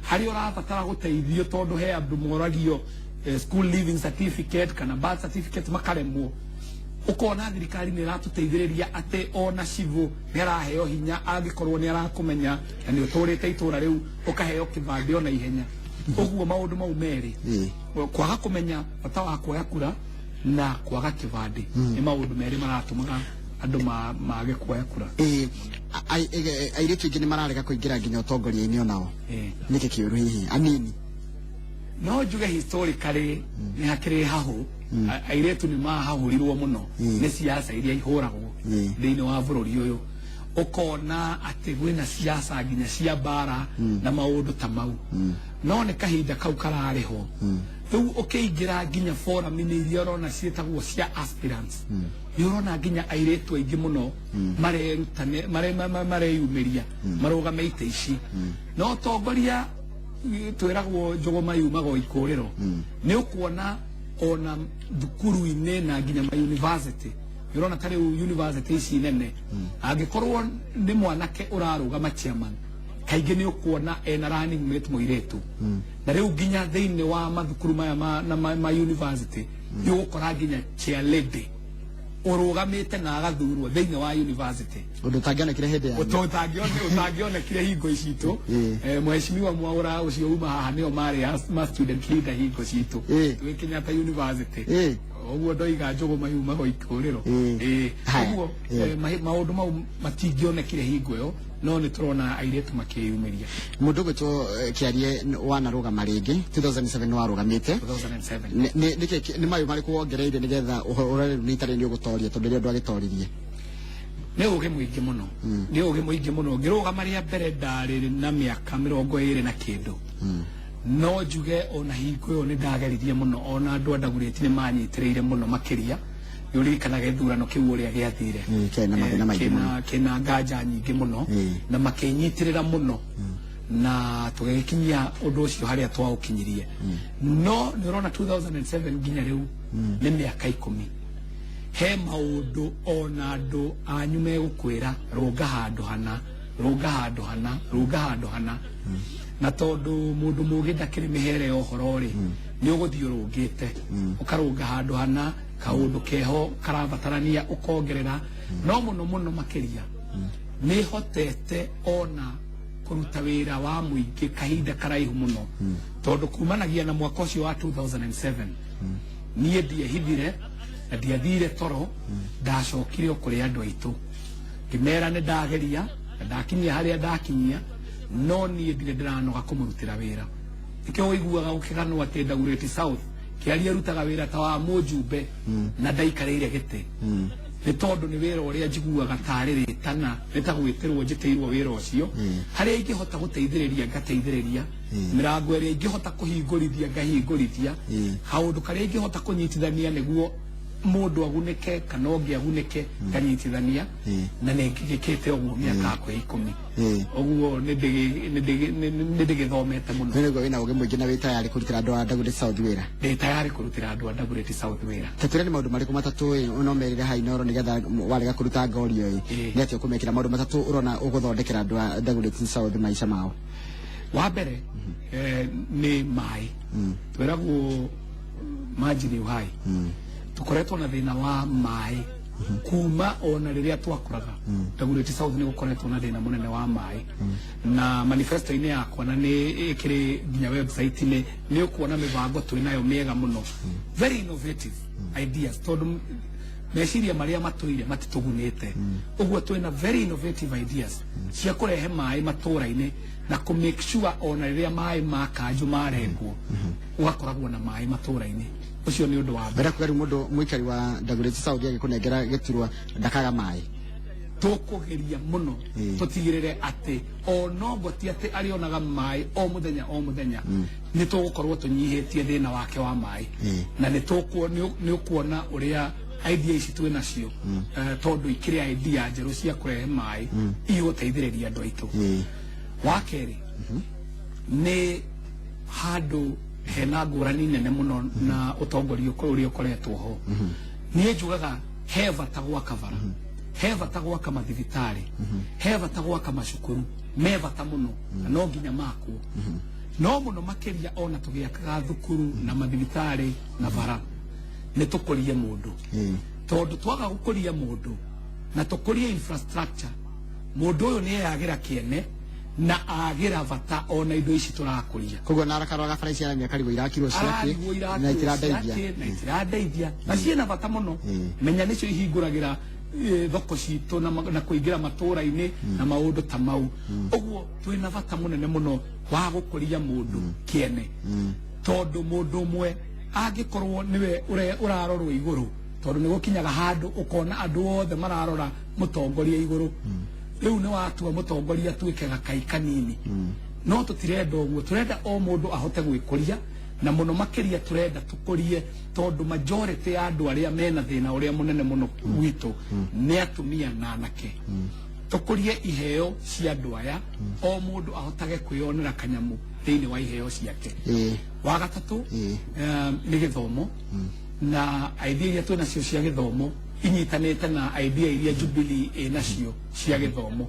Speaker 2: harĩa ũrabatara gũteithio, tondũ he andũ moragio school leaving certificate kana birth certificate makaremwo. Ukona thirikari nĩ ĩratũteithĩrĩria atĩ ona civũ nĩ araheo hinya angĩkorwo nĩ arakũmenya na nĩ ũtũrĩte itũra rĩu, ũkaheo kĩbandĩ ona ihenya. Ũguo maũndũ mau merĩ, kwaga kũmenya bata wa kuoya kura na kwaga kĩbandĩ, nĩ maũndũ merĩ maratũmaga andũ mage kuoya kura.
Speaker 1: Airĩtu aingĩ nĩ mararega kũingĩra nginya ũtongoria-inĩ onao. Nĩkĩ kĩũru hihi anini?
Speaker 2: No njuge historically nĩ hakĩrĩ hahũ, airĩtu nĩ mahahũrirwo mũno nĩ siasa iria ihũragwo thĩinĩ wa bũrũri ũyũ. Ũkona atĩ gwĩna siasa nginya cia mbara na maũndũ ta mau, no nĩ kahinda kau kararĩ ho. Rĩu ũkĩingĩra nginya forum-inĩ iria ũrona ciĩtagwo cia aspirants, nĩ ũrona nginya airĩtu aingĩ mũno mareyumĩria marũgame itĩ ici. No tongoria twĩragwo njũgũma yumaga o ikũrĩro. Nĩ ũkuona ona thukuru-inĩ na nginya ma university, nĩ ũrona ta rĩu university ici nene, angĩkorwo nĩ mwanake ũrarũgama chairman, kaingĩ nĩ ũkuona ena running mate mũirĩtu. Na rĩu nginya thĩinĩ wa mathukuru maya ma university nĩ ũgũkora nginya chair lady ũrũgamĩte na agathurwo thĩinĩ wa university.
Speaker 1: Ũndũ ũtangĩonekire hĩndĩ ya
Speaker 2: Ũtangĩonekire hingo citũ. Mheshimiwa Mwaura ũcio uma haha nĩo marĩ ma student leader hingo citũ twĩ Kenyatta University. Ũguo ndoiga njũgũma yumaga ikũrĩro. Ũguo maũndũ mau matingĩonekire hingo ĩyo, no nĩ tũrona airĩtu makĩyumĩria.
Speaker 1: Mũndũ ũgwĩtwo Kĩarie wanarũgama rĩngĩ 2007 nĩ warũgamĩte.
Speaker 2: 2007.
Speaker 1: Nĩ mayũ marĩkũ wongereire nĩgetha ũrore rĩu nĩ itarĩ nĩ ũgũtoria, tondũ rĩrĩa andũ agĩtoririe?
Speaker 2: Nĩ ũgĩ mũingĩ mũno, nĩ ũgĩ mũingĩ mũno. Ngĩrũgama rĩa mbere ndarĩ na mĩaka 20 na kĩndũ. No njuge ona hingo ĩyo nĩ ndageririe mũno, ona andũ a Dagoretti nĩ manyitĩrĩire mũno makĩria. Nĩ ũririkanaga gĩthurano kĩu ũrĩa gĩathire.
Speaker 1: Kĩarĩ na mathĩna maingĩ mũno.
Speaker 2: Kĩna nganja nyingĩ mũno na makĩnyitĩrĩra mũno na tũgĩkinyia ũndũ ũcio harĩa twaũkinyirie. No nĩ ũrona 2007 nginya rĩu nĩ mĩaka 10. He maũndũ ona andũ anyu megũkwĩra rũnga handũ hana, rũnga handũ hana, rũnga handũ hana. Na tondũ mũndũ mũgĩ ndakĩrĩ mĩhere ya ũhoro rĩ, nĩ ũgũthiĩ ũrũngĩte, ũkarũnga handũ hana, kaũndũ keho karabatarania ũkongerera. No mũno mũno makĩria nĩ hotete ona kũruta wĩra wa mũingĩ kahinda karaihu mũno, tondũ kumanagia na mwaka ũcio wa 2007 niĩ ndiehithire na ndiathire toro. Ndacokire o kũrĩ andũ aitũ ngĩmera nĩ ndageria na ndakinyia harĩa ndakinyia, no niĩ ndirĩ ndĩranoga kũmũrutĩra wĩra. Nĩkĩo ũiguaga ũkĩganwo atĩ Dagoretti South Kĩarie arutaga wĩra ta wa mũjumbe na ndaikarĩire gĩtĩ, nĩ tondũ nĩ wĩra ũrĩa njiguaga tarĩ rĩtana, nĩ ta gwĩtĩrwo njĩtĩirwo wĩra ũcio. Harĩa ingĩhota gũteithĩrĩria ngateithĩrĩria, mĩrango ĩrĩa ingĩhota kũhingũrithia ngahingũrithia, kaũndũ karĩa ingĩhota kũnyitithania nĩguo mũndũ agunĩke kana ũngĩ agunĩke nganyitithania, na nĩ ngĩkĩte ũguo mĩaka yakwa 10. Ũguo nĩ ndĩgĩthomete mũno.
Speaker 1: Nĩ wĩna ũgĩ mũingĩ na wĩ tayarĩ kũrutĩra andũ a Dagoretti South wĩra.
Speaker 2: Ndĩ tayarĩ kũrutĩra andũ a Dagoretti South wĩra.
Speaker 1: Ta twĩre nĩ maũndũ marĩkũ matatũ no merire ha Inooro nĩgetha warega kũruta ngorio ĩ, nĩ atĩa ũkũmekĩra maũndũ matatũ ũrona ũgũthondekera andũ a Dagoretti South maica mao?
Speaker 2: Wa mbere nĩ maĩ. Twĩragwo maji ni uhai. Tukoretwo na thĩna wa maĩ kuma ona rĩrĩa twakũraga. Dagoretti South nĩ gũkoretwo na thĩna mũnene wa maĩ, na manifesto-inĩ yakwa na nĩ ĩkĩrĩ nginya website-inĩ nĩ ũkuona mĩbango twĩ nayo mĩega mũno, very innovative ideas, tondũ meciria marĩa matũire matitũgunĩte. Ũguo twĩna very innovative ideas cia kũrehe maĩ matũra-inĩ na kũ make sure ona rĩrĩa maĩ ma kanjũ marengwo ũgakoragwo na maĩ matũra-inĩ. Ũcio nĩ ũndũ wa mbere.
Speaker 1: Mbere kuga rĩu mũndũ mũikari wa Dagoretti South agĩkũnengera gĩturwa ndakaga maĩ.
Speaker 2: Tũkũgeria mũno tũtigĩrĩre atĩ onongo ti atĩ arĩonaga maĩ o mũthenya o mũthenya, nĩ tũgũkorwo tũnyihĩtie thĩna wake wa maĩ, na nĩ ũkuona ũrĩa Idea ici twĩ nacio, tondũ ikĩrĩ idea njerũ cia kũrehe maĩ igũteithĩrĩria andũ aitũ. Wa kerĩ nĩ handũ hena ngũrani nene mũno na ũtongoria ũrĩa ũkoretwo ho. Niĩ njugaga he bata gwaka bara, he bata gwaka mathibitarĩ, he bata gwaka macukuru, me bata mũno na no nginya makwo. No mũno makĩria ona tũgĩakaga thukuru na mathibitarĩ na bara, nĩ tũkũrie mũndũ, tondũ twaga gũkũria mũndũ na tũkũrie infrastructure, mũndũ ũyũ nĩ eyagĩra kĩene na agĩra bata ona indo ici tũrakũria.
Speaker 1: Koguo na arakarwaga bara ici aramia karigwo irakirwo ciake
Speaker 2: ararigwo
Speaker 1: na
Speaker 2: irakirwo
Speaker 1: itirandeithia.
Speaker 2: Ciake na itirandeithia na ciĩna bata mũno. Menya nĩcio ihingũragĩra thoko citũ na kũingĩra matũra-inĩ na maũndũ ta mau. Ũguo twĩna bata mũnene mũno wa gũkũria mũndũ kĩene, tondũ mũndũ ũmwe angĩkorwo nĩwe ũrarorwo igũrũ, tondũ nĩ gũkinyaga handũ ũkona andũ othe mararora mũtongoria igũrũ, rĩu nĩ watua mũtongoria atuĩke gakai kanini. No tũtirenda ũguo, tũrenda o mũndũ ahote gwĩkũria, na mũno makĩria tũrenda tũkũrie, tondũ majority ya andũ arĩa mena thĩna ũrĩa mũnene mũno gwitũ nĩ atumia na anake. Tũkũrie iheo cia andũ aya, o mũndũ ahotage kwĩyonera kanyamũ thĩinĩ wa iheo ciake. Wa gatatũ nĩ gĩthomo, na idea iria twĩ nacio cia gĩthomo inyitanĩte na idea iria Jubilee ĩ nacio cia gĩthomo.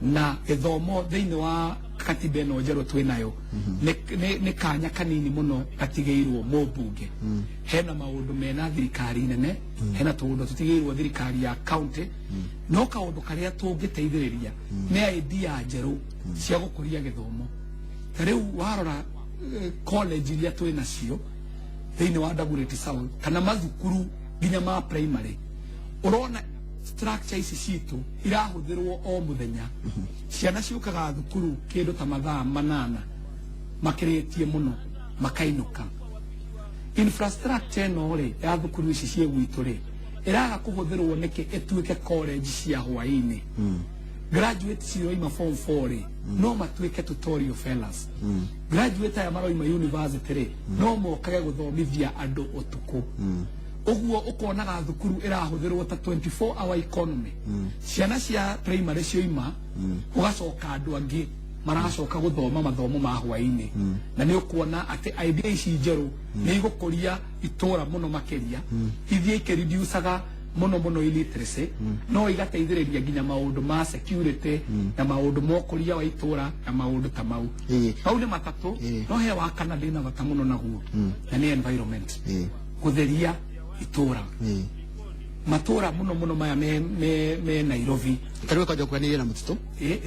Speaker 2: Na gĩthomo thĩinĩ wa katiba ĩno njerũ twĩ nayo nĩ kanya kanini mũno gatigĩirwo mũmbunge. Hena maũndũ mena thirikari nene, hena tũũndũ tũtigĩirwo thirikari ya county, no kaũndũ karĩa tũngĩteithĩrĩria nĩ idea njerũ cia gũkũria gĩthomo. Ta rĩu warora college iria twĩ nacio thĩinĩ wa Dagoretti South kana mathukuru nginya ma primary, ũrona structure ici citũ irahũthĩrwo o mũthenya. Ciana ciũkaga thukuru kĩndũ ta mathaa 8 makĩrĩtie mũno makainũka. Infrastructure ĩno rĩ ya thukuru ici ciĩ gwitũ rĩ ĩraga kũhũthĩrwo nĩkĩ ĩtuĩke college cia hwaĩ-inĩ? Graduate ciroima form 4 rĩ no matuĩke tutorial fellows. Graduate aya maroima university rĩ no mokage gũthomithia andũ ũtukũ. Ũguo ũkonaga thukuru ĩrahũthĩrwo ta 24 hour economy. Ciana cia primary cioima, ũgacoka andũ angĩ maracoka gũthoma mathomo ma hwaĩ-inĩ. Na nĩ ũkuona atĩ idea ici njerũ nĩ igũkũria itũra mũno makĩria, ithiĩ ikĩreducaga mũno mũno illiteracy, no igateithĩrĩria nginya maũndũ ma security na maũndũ ma ũkũria wa itũra na maũndũ ta mau. Mau nĩ matatũ. No he wa kana ndĩna bata mũno naguo, na nĩ environment, gũtheria itũra, matũra mũno mũno maya me Nairobi.
Speaker 1: Tarĩu kwanja ũkuhanĩrĩrie na mũtitũ.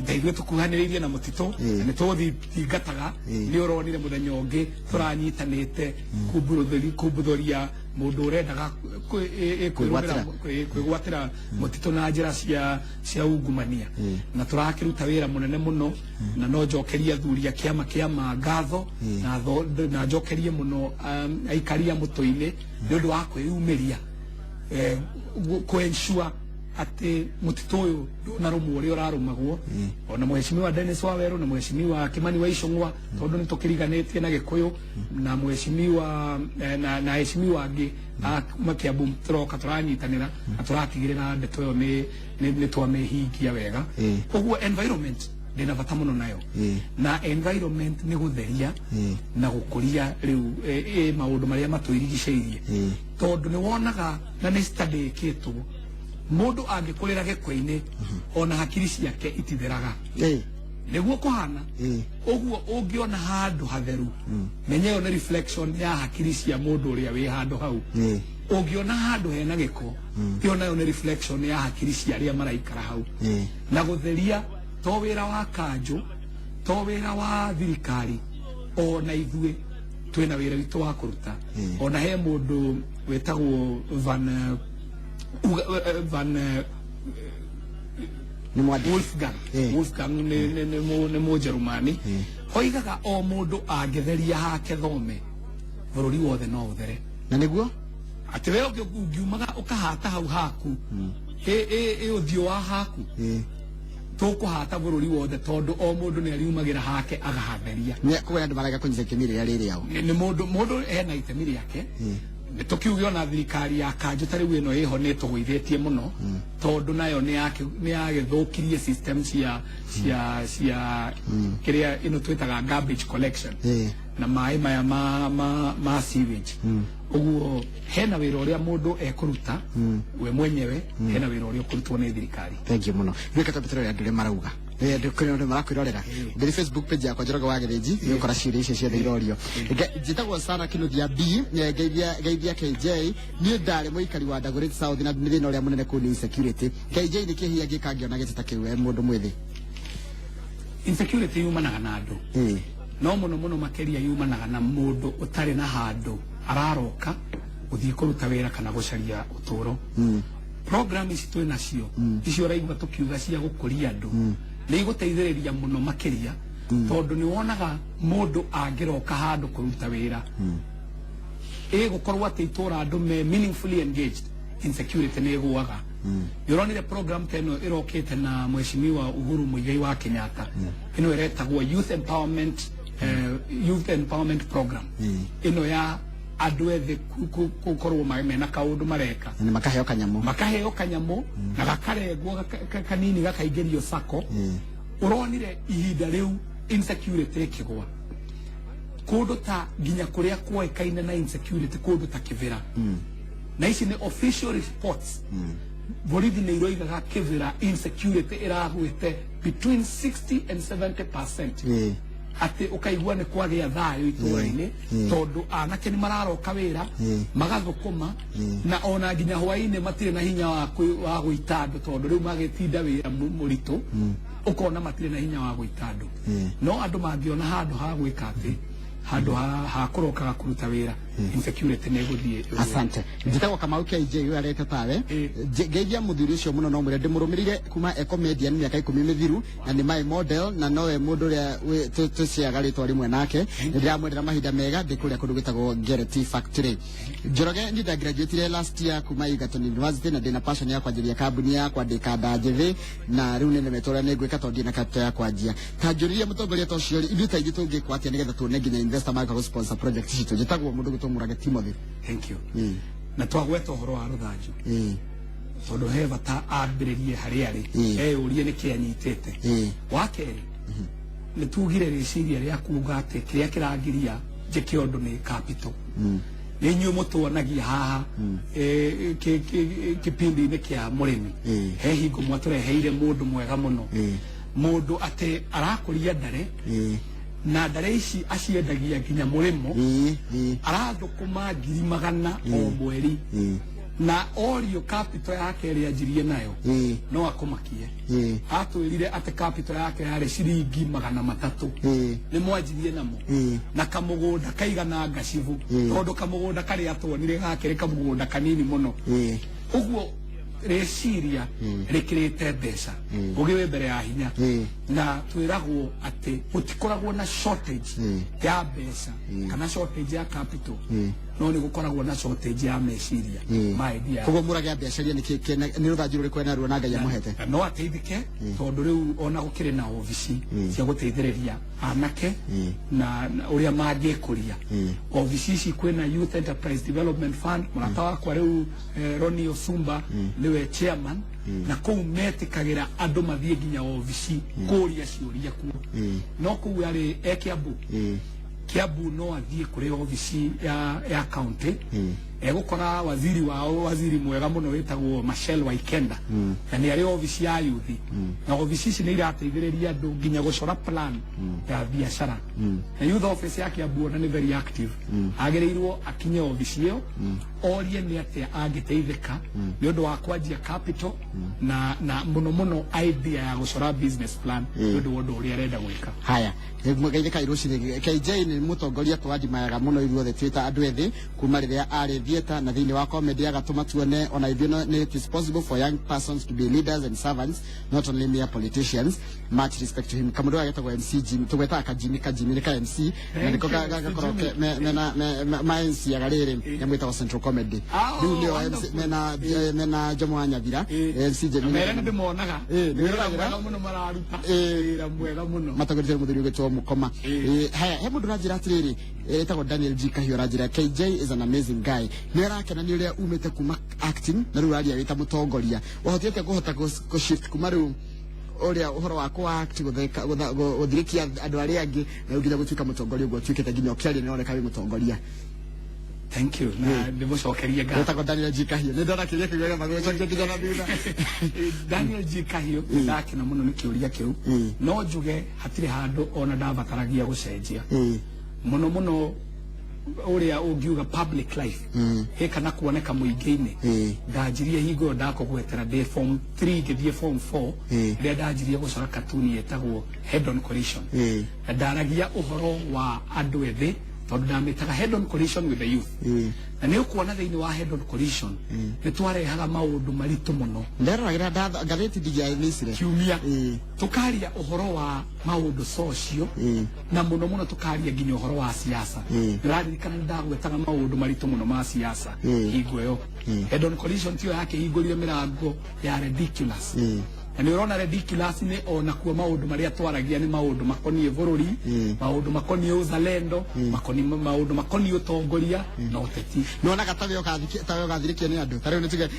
Speaker 2: Ndaigua tũkuhanĩrĩirie na mũtitũ na nĩ tũthingataga. Nĩ ũronire mũthenya ũngĩ tũranyitanĩte kumbuthũria mũndũ ũrendaga kwĩgwatĩra mũtitũ na njĩra cia ungumania, na tũrakĩruta wĩra mũnene mũno. Na no njokerie athuri a kĩama kĩa ngatho na njokerie mũno aikari a mũtũ-inĩ nĩ ũndũ wa kwĩyumĩria kũ-ensure atĩ mũtitũ ũyũ ndũnarũmwo ũrĩa ũrarũmagwo. Ona mheshimiwa Dennis Waweru na mheshimiwa Kimani wa Ichung'wa, tondũ nĩ tũkĩriganĩtie na Gĩkũyũ na mheshimiwa na heshimiwa angĩ a kuma Kiambu, tũroka tũranyitanĩra na tũratigĩrĩra ndeto ĩyo nĩ twamĩhingia wega. Ũguo environment ndĩna bata mũno nayo, na environment nĩ gũtheria na gũkũria rĩu maũndũ marĩa matũirigicĩirie, tondũ nĩ wonaga na nĩ study ĩkĩtwo, mũndũ angĩkũrĩra gĩko-inĩ ona hakiri ciake ititheraga. Nĩguo kũhana. Ũguo ũngĩona handũ hatheru, menya ĩyo nĩ reflection ya hakiri cia mũndũ ũrĩa wĩ handũ hau. Ũngĩona handũ hena gĩko, ĩyo nayo nĩ reflection ya hakiri cia arĩa maraikara hau. Na gũtheria to wĩra wa kanjũ, to wĩra wa thirikari, ona ithuĩ twĩna wĩra witũ wa kũruta. Ona he mũndũ wĩtagwo Van
Speaker 1: Nĩ mwandĩki.
Speaker 2: Wolfgang. Wolfgang nĩ Mũjerumani. Oigaga o mũndũ angĩtheria hake thome, bũrũri wothe no ũthere.
Speaker 1: Na nĩguo
Speaker 2: atĩ we ũngiumaga ũkahata hau haku ĩ ũthiũ wa haku, tũkũhata bũrũri wothe, tondũ o mũndũ nĩ ariumagĩra hake agahatheria.
Speaker 1: Koguo andũ marega kũnyita itemi rĩrĩa rĩ rĩao.
Speaker 2: Nĩ mũndũ hena itemi rĩake. Nĩ tũkiuge ona thirikari ya kanjũ ta rĩu ĩno ĩho nĩ ĩtũgũithĩtie mũno, tondũ nayo nĩ yagĩthũkirie system cia kĩrĩa ĩno twĩtaga garbage collection na maĩ maya ma sewage. Ũguo hena wĩra ũrĩa mũndũ ekũruta we mwenyewe, hena wĩra ũrĩa ũkũrutwo nĩ thirikari.
Speaker 1: Thank you muno. Reka twambe tũrore andũ ũrĩa marauga. Andũ kũrĩ andũ marakwĩrorera. Ndĩrĩ Facebook page yakwa Njoroge wa Gĩthĩnji, nĩ ũkora ciũria icio ciothe irorio. Njĩtagwo Sara Kinuthia B, ngeithia KJ. Niĩ ndarĩ mũikari wa Dagoretti South na nĩ thĩna ũrĩa mũnene kũu nĩ insecurity. KJ nĩ kĩĩ hihi angĩka angĩona gĩtĩ ta kĩu e mũndũ mwĩthĩ?
Speaker 2: Insecurity yumanaga na andũ, no mũno mũno makĩria yumanaga na mũndũ ũtarĩ na handũ araroka gũthiĩ kũruta wĩra kana gũcaria ũtũũro. Program ici twĩ nacio, icio ũraigua tũkiuga cia gũkũria andũ, nĩ igũteithĩrĩria mũno makĩria, tondũ nĩ wonaga mũndũ angĩroka handũ kũruta wĩra, ĩgũkorwo atĩ itũra andũ me meaningfully engaged, insecurity nĩ ĩgũaga. Nĩ ũronire program ta ĩno ĩrokĩte na Mheshimiwa Uhuru Muigai wa Kenyatta, ĩno ĩretagwo youth empowerment program, ĩno ya andũ ethĩ gũkorwo mena kaũndũ mareka.
Speaker 1: Na makaheo kanyamũ.
Speaker 2: Makaheo kanyamũ na gakarengwo kanini gakaingĩrio sako. Ũronire ihinda rĩu insecurity ĩkĩgwa kũndũ ta nginya kũrĩa kuoĩkaine na insecurity, kũndũ ta Kĩbĩra, na ici nĩ official reports, borithi nĩ iroigaga Kĩbĩra insecurity ĩragwĩte between 60 and 70%, atĩ ũkaigua nĩ kwagĩa thayũ itũra-inĩ, tondũ anake nĩ mararoka wĩra, magathũkũma, na ona nginya hwaĩ-inĩ matirĩ na hinya wa gũita andũ, tondũ rĩu magĩtinda wĩra mũritũ, ũkona matirĩ na hinya wa gũita andũ. No andũ mangĩona handũ ha gwĩka atĩ handũ ha kũrokaga kũruta wĩra, insecurity nĩ ĩgũthiĩ ĩgũe.
Speaker 1: Asante. Njĩtagwo Kamau KJ, ũyũ arete tawe. Ngeithia mũthuri ũcio mũno, no mwĩre ndĩmũrũmĩrĩire kuma e comedian mĩaka 10 mĩthiru, na nĩ my model, na nowe mũndũ ũrĩa tũciaga rĩtwa rĩmwe nake. Nĩ ndĩramwendera mahinda mega ndĩ kũrĩa kũndũ gwĩtagwo Gerety Factory. Njoroge, niĩ ndagraduatire last year kuma Egerton University na ndĩna passion ya kwanjĩrĩria kambuni yakwa ndĩ kanda njĩthĩ, na rĩu nĩ nemetwo ũrĩa nĩ ngwĩka tondũ ndĩ na capital ya kwanjia. Ta njũririe mũtongoria ta ũcio rĩ, ithuĩ ta ithuĩ tũngĩkwo atĩa nĩgetha tuone nginya investor magĩũka gũ sponsor project citũ? Njĩtagwo mũndũ gwĩtwo Mũrage Timothy.
Speaker 2: Thank you. Na twagweta ũhoro wa rũthanju, tondũ he bata ambĩrĩrie harĩa arĩ, eyũrie nĩkĩ anyitĩte. Wa kerĩ, nĩ tugire rĩciria rĩa kuga atĩ kĩrĩa kĩrangiria njĩke ũndũ nĩ capital. Nĩ inyuĩ mũtuonagia haha kĩpindi-inĩ kĩa mũrĩmi. He hingo mwatũreheire mũndũ mwega mũno, mũndũ atĩ arakũria ndare, na ndare ici aciendagia nginya mũrĩmo. Arathũkũma 100,000 o mweri, na orio capital yake ĩrĩa anjirie nayo, no akũmakie. Atwĩrire atĩ capital yake yarĩ ciringi 300. Nĩ mwanjirie namo na kamũgũnda kaigana ngacibu, tondũ kamũgũnda karĩa tuonire gakĩrĩ kamũgũnda kanini mũno. Ũguo rĩciria rĩkĩrĩte mbeca, ũgĩ wĩ mbere ya hinya. Na twĩragwo atĩ gũtikoragwo na shortage ya mbeca kana shortage ya capital, no nĩ gũkoragwo na shortage ya meciria ma idea.
Speaker 1: Koguo Mũrage ambiacaria nĩ nĩ rũthanju rũrĩkũ enaruo na Ngai amũhete?
Speaker 2: Na no ateithĩke, tondũ rĩu ona gũkĩrĩ na obici cia gũteithĩrĩria anake na ũrĩa mangĩkũria. Obici ici, kwĩna Youth Enterprise Development Fund, mũrata wakwa rĩu Ronnie Osumba nĩwe chairman, na kũu metĩkagĩra andũ mathiĩ nginya obici kũria ciũria kuo. No kũu arĩ e Kiambu, Kiambu no athiĩ kũrĩ obici ya county, egũkora waziri wao, waziri mwega mũno wĩtagwo Machel Waikenda, na nĩ arĩ obici ya yuthi. Na obici ici nĩ irateithĩrĩria andũ nginya gũcora plan ya biacara. Na youth office ya Kiambu ona nĩ very active. Agĩrĩirwo akinye obici ĩyo, orie nĩ atĩa angĩteithĩka nĩ ũndũ wa kwanjia capital na mũno mũno idea ya gũcora business plan nĩ ũndũ wa ũndũ ũrĩa arenda gwĩka.
Speaker 1: Haya, geithĩkai rũcinĩ. KJ nĩ mũtongoria twandimayaga mũno ithuothe twĩ ta andũ ethĩ kuma rĩrĩa arĩ theatre na thĩinĩ wa comedy, agatũma tuone ona ithuĩ nĩ it is possible for young persons to be leaders and servants, not only mere politicians. Much respect to him. Kamũndũ agetagwo MC Jimmy, tũgwetaga Kajimi. Kajimi nĩ ka MC na nĩko
Speaker 2: Thank you,
Speaker 1: gagakorwo
Speaker 2: MC Jimmy.
Speaker 1: mena ma MC yaga rĩrĩ nyamũ ĩtagwo Central. comedy.
Speaker 2: Ah,
Speaker 1: Rĩu nĩo MC
Speaker 2: wonderful.
Speaker 1: mena Jomo wa Nyabira, MC Jemina.
Speaker 2: Mere nĩ ndĩmonaga.
Speaker 1: Nĩ
Speaker 2: Wĩra
Speaker 1: wĩroragĩra?
Speaker 2: mwega mũno mararuta. Wĩra mwega mũno.
Speaker 1: Matongoretie mũthuri ũgwĩtwo Mũkoma. Haya, he mũndũ ũranjĩra atĩrĩrĩ, etagwo Daniel G Kahiũ, aranjĩra KJ is an amazing guy. Nĩ arakena nĩ ũrĩa umĩte kuma acting na rĩu ũraria wĩ ta mũtongoria. Wahotire atĩa kũhota kũ shift kuma rĩu ũrĩa ũhoro wa kũ act, gũtheka, gũthirikia andũ arĩa angĩ, na rĩu nginya gũtuĩka mũtongoria ũguo ũtuĩkĩte, nginya ũkĩaria nĩ ũroneka wĩ mũtongoria?
Speaker 2: Thank you, na ndĩmũcokerie ngatho.
Speaker 1: Etagwo Daniel G Kahiũ. Nĩ ndona kĩũria kĩu wega magũcokia nginya na thutha.
Speaker 2: Daniel G Kahiũ, ndakena mũno nĩ kĩũria kĩu. No njuge hatirĩ handũ ona ndabataragia gũcenjia mũno mũno, ũrĩa ũngiuga public life ĩ kana kuoneka mũingĩ-inĩ. Ndanjirie hingo ĩyo ndakũgwetera ndĩ form 3 ngĩthiĩ form 4, rĩrĩa ndanjirie gũcora katuni ĩtagwo Head on Collision, na ndaragia ũhoro wa andũ ethĩ tondũ ndamĩtaga Head on Collision with the Youth. Na nĩ ũkuona thĩinĩ wa Head on Collision nĩ twarehaga maũndũ maritũ mũno.
Speaker 1: Nderoragĩra ngathĩti ndingĩamicire.
Speaker 2: Kiumia tukaria ũhoro wa maũndũ social, na mũno mũno tukaria nginya ũhoro wa siasa. Ndĩraririkana nĩ ndagwetaga maũndũ maritũ mũno ma siasa hingo ĩyo. Head on Collision tiyo yakĩhingũrire mĩrango ya Ridiculous, na nĩ ũrona Ridiculous nĩ onakuo maũndũ marĩa twaragia nĩ maũndũ makoniĩ bũrũri, maũndũ makoniĩ uzalendo, makoniĩ maũndũ makoniĩ ũtongoria na ũteti.
Speaker 1: Nĩwonaga tawe ũgathirĩkio nĩ andũ ta rĩu, nĩ tuge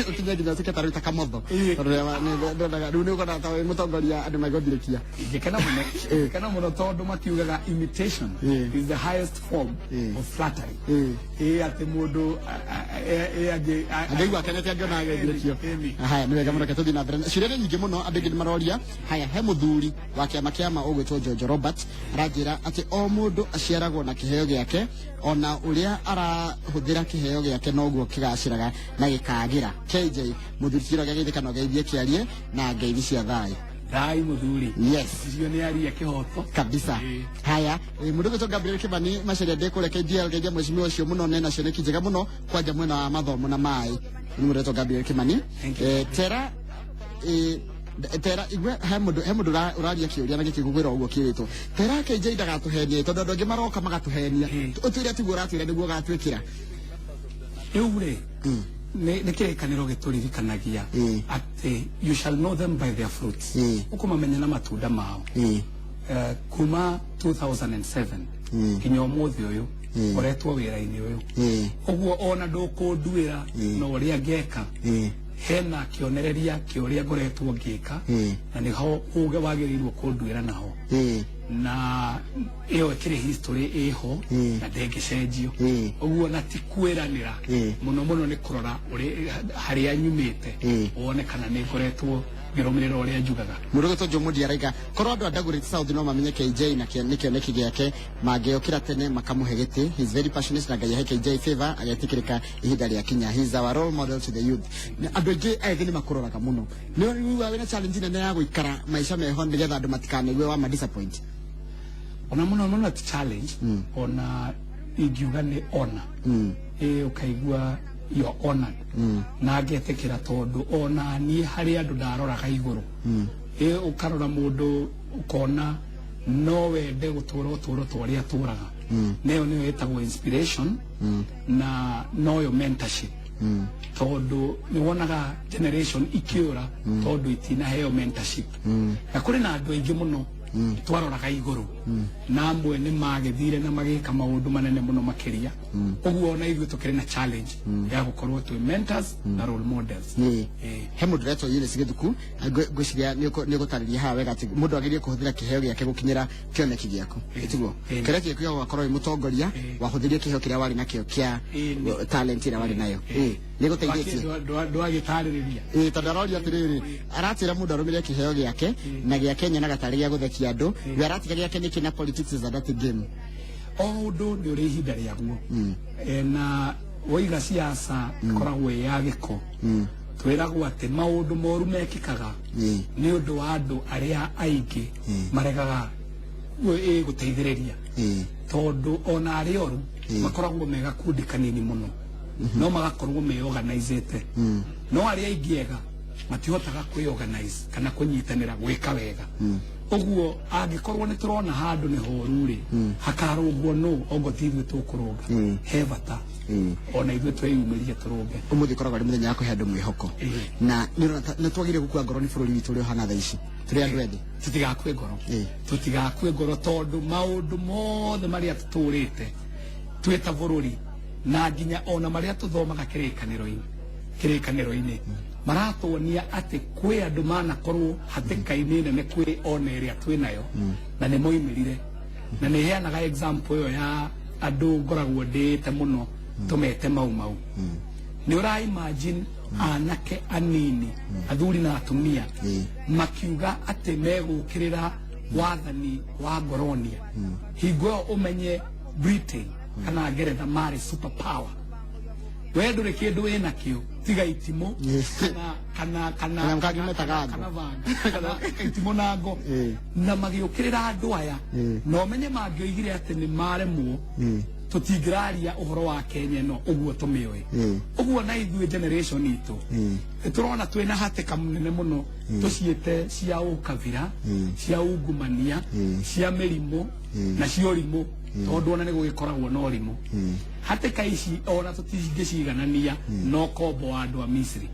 Speaker 1: ũkinye nginya ũtuĩke ta rĩu ta Kamotho, tondũ ndonaga rĩu nĩ ũkona ta wĩ mũtongoria andũ megũthirĩkia?
Speaker 2: Ingĩkena mũno, ingĩkena mũno, tondũ makiugaga imitation is the highest form of flattery. Ĩ atĩ mũndũ ĩ
Speaker 1: Angĩigua akenete angĩona agĩthirĩkio.
Speaker 2: Ĩni.
Speaker 1: Haya, nĩ wega mũno, reke tũthiĩ na mbere. Ciũria nĩ nyingĩ mũno, andũ aingĩ nĩ maroria. Haya, he mũthuri wa kĩama kĩama ũgwĩtwo Jojo Robert aranjĩra atĩ o mũndũ aciaragwo na kĩheo gĩake, ona ũrĩa arahũthĩra kĩheo gĩake noguo kĩgacĩraga na gĩkagĩra. KJ mũthuri kĩro gĩageithĩka na ũgeithie kĩarie na ngeithi cia thayũ.
Speaker 2: Thai mũthuri.
Speaker 1: Yes.
Speaker 2: Icio nĩ aria kĩhoto.
Speaker 1: Kabisa. Haya, mũndũ ũgwĩtwo Gabriel Kibani Macharia, ndĩ kũrĩa KDL, geithia mheshimiwa ũcio mũno, nena cioneki njega mũno kwanja mwena wa mathomo na maĩ. Nĩ mũndũ ũgwĩtwo Gabriel Kimani.
Speaker 2: Thank you.
Speaker 1: Tera, tera igwe, he mũndũ ũraria kĩũria na gĩkĩ ngũkwĩra ũguo kĩrĩtwo tera KJ ndagatũhenie, tondũ andũ angĩ maroka magatũhenia. Ũtwĩre tiguo ũratwĩra nĩguo ũgatwĩkĩra.
Speaker 2: Rĩu rĩ, nĩ kĩrĩkanĩro gĩtũririkanagia atĩ you shall know them by their fruits. Ũkũmamenya na matunda mao. Kuma 2007 nginya ũmũthĩ ũyũ ngoretwo wĩra-inĩ ũyũ. Ũguo ona ndũkũnduĩra na ũrĩa ngeka, hena kĩonereria kĩa ũrĩa ngoretwo ngĩka, na nĩho uge wagĩrĩirwo kũnduĩra naho. Na ĩyo ĩkĩrĩ history ĩho na ndĩngĩcenjio. Ũguo na ti kwĩranĩra, mũno mũno nĩ kũrora harĩa nyumĩte, wone kana nĩ ngoretwo ngĩrũmĩrĩra ũrĩa njugaga.
Speaker 1: Mũndũ ũgwĩtwo Jomo araiga korwo andũ a Dagoretti South no mamenye KJ na nĩ kĩoneki gĩake, mangĩokĩra tene makamũhe gĩtĩ. He is very passionate, na Ngai ahe KJ favor agetĩkĩrĩka ihinda rĩa kinya. He is our role model to the youth. Na andũ aingĩ ethĩ nĩ makũroraga mũno. Nĩ ũiguaga wĩna challenge nene ya gũikara maica meho nĩgetha andũ matikanaigue wa ma disappoint?
Speaker 2: Ona mũno mũno ti challenge, ona ingiuga nĩ honor. Ĩ ũkaigua you are honored, na ngetĩkĩra tondũ ona niĩ harĩ andũ ndaroraga igũrũ. Ĩ ũkarora mũndũ ũkona no wende gũtũra ũtũro ta ũrĩa atũraga. Nayo nĩyo ĩtagwo inspiration, na noyo mentorship, tondũ nĩ wonaga generation ikĩũra tondũ itinaheo mentorship. Na kũrĩ na andũ aingĩ mũno twaroraga igũrũ, na amwe nĩ magĩthire na magĩka maũndũ manene mũno makĩria. Ũguo ona ithuĩ tũkĩrĩ na challenge ya gũkorwo twĩ mentors na role models.
Speaker 1: He mũndũ ũretwo Eunice Gĩthuku, ngwĩciria nĩ ũgũtarĩria haha wega atĩ mũndũ agĩrĩire kũhũthĩra kĩheo gĩake gũkinyĩra kĩoneki gĩaku. Tiguo? Kĩrĩa gĩaku gĩa gũgakorwo wĩ mũtongoria, wahũthĩrie kĩheo kĩrĩa warĩ nakĩo kĩa talent ĩrĩa warĩ nayo. Nĩ gũteithĩtie.
Speaker 2: Ndwagĩtarĩrĩria.
Speaker 1: Ĩ, tondũ aroria atĩrĩrĩ, aratĩra mũndũ arũmĩrĩre kĩheo gĩake, na gĩake nyonaga tarĩ gĩa gũthekia andũ, we aratiga gĩake nĩkĩ na politics is a dirty game.
Speaker 2: O ũndũ nĩ ũrĩ ihinda rĩaguo. Na woiga siasa ĩkoragwo ĩ ya gĩko, twĩragwo atĩ maũndũ moru mekĩkaga nĩ ũndũ wa andũ arĩa aingĩ maregaga gũteithĩrĩria, tondũ ona arĩa oru makoragwo me gakundi kanini mũno, no magakorwo me organizete, no arĩa aingĩ ega matihotaga kwĩ-organize kana kũnyitanĩra gwĩka wega. Ũguo angĩkorwo nĩ tũrona handũ nĩ horu rĩ, hakarũngwo nũ ongo ti ithuĩ tũkũrũnga, he bata. Ona ithuĩ twĩyumĩrie tũrũnge.
Speaker 1: Umuthi koragwo ari muthenya wa kuhe andu mwihoko. Na nĩ twagire gukua ngoro ni bũrũri witũ ũrĩa ũhana thaa ici tũrĩ andũ ethĩ.
Speaker 2: Tũtigakue ngoro. Tũtigakue ngoro tondũ maũndũ mothe marĩa tũtũrĩte twĩ ta bũrũri na nginya ona marĩa tũthomaga kĩrĩkanĩro-inĩ maratuonia atĩ kwĩ andũ manakorwo hatĩka-inĩ nene kwĩ ona ĩrĩa twĩ nayo na nĩ moimĩrire. Na nĩ heanaga example ĩyo ya andũ ngoragwo ndĩĩte mũno tũmete Mau Mau. Nĩ ũra imagine anake anini athuri na atumia makiuga atĩ megũkĩrĩra wathani wa ngoronia. Hingo ĩyo ũmenye Britain kana Ngeretha marĩ super power. We ndũrĩ kĩndũ wĩnakĩo tiga itimũ kana kana
Speaker 1: kana mkagimeta
Speaker 2: kana banga kana itimũ na ngo na magĩũkĩrĩra andũ aya. Na ũmenye mangĩoigire atĩ nĩ maremwo tũtingĩraria ũhoro wa Kenya ĩno ũguo tũmĩũĩ. Ũguo na ithuĩ generation itũ tũrona twĩna hatĩka mũnene mũno tũciĩte cia ũkabira, cia ungumania, cia mĩrimũ na cia ũrimũ tondũ ona nĩ gũgĩkoragwo na ũrimũ. Hatĩka ici ona tũtingĩciganania na ũkombo wa andũ a Misri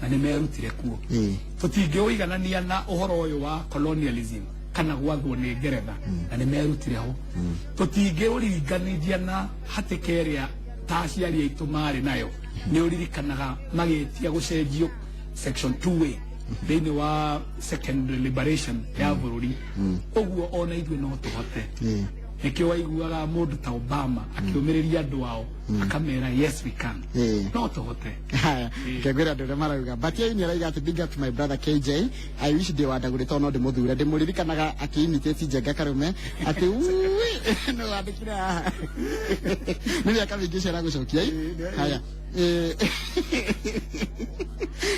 Speaker 2: na nĩ merutire kuo. Tũtingĩũiganania na ũhoro ũyũ wa colonialism kana gwathwo nĩ Ngeretha na nĩ merutire ho. Tũtingĩũringanithia na hatĩka ĩrĩa ta aciari aitũ marĩ nayo. Nĩ ũririkanaga magĩtia gũcenjio section 2A thĩinĩ wa second liberation ya bũrũri. Ũguo ona ithuĩ no tũhote. Nĩkĩo waiguaga mũndũ ta Obama akĩũmĩrĩria andũ ao akamera yes we can. No tũhote.
Speaker 1: Kengwĩra andũ ũrĩa marauga. But yeye nĩ arauga atĩ big up to my brother KJ. I wish ndĩ wa Ndagũrĩ tondũ no ndĩmũthure. Ndĩmũririkanaga akĩ-imitate Njenga Karume atĩ ui nĩ wandĩkire haha. Nĩ mĩaka mĩingĩ ũcio aragũcokia. Haya.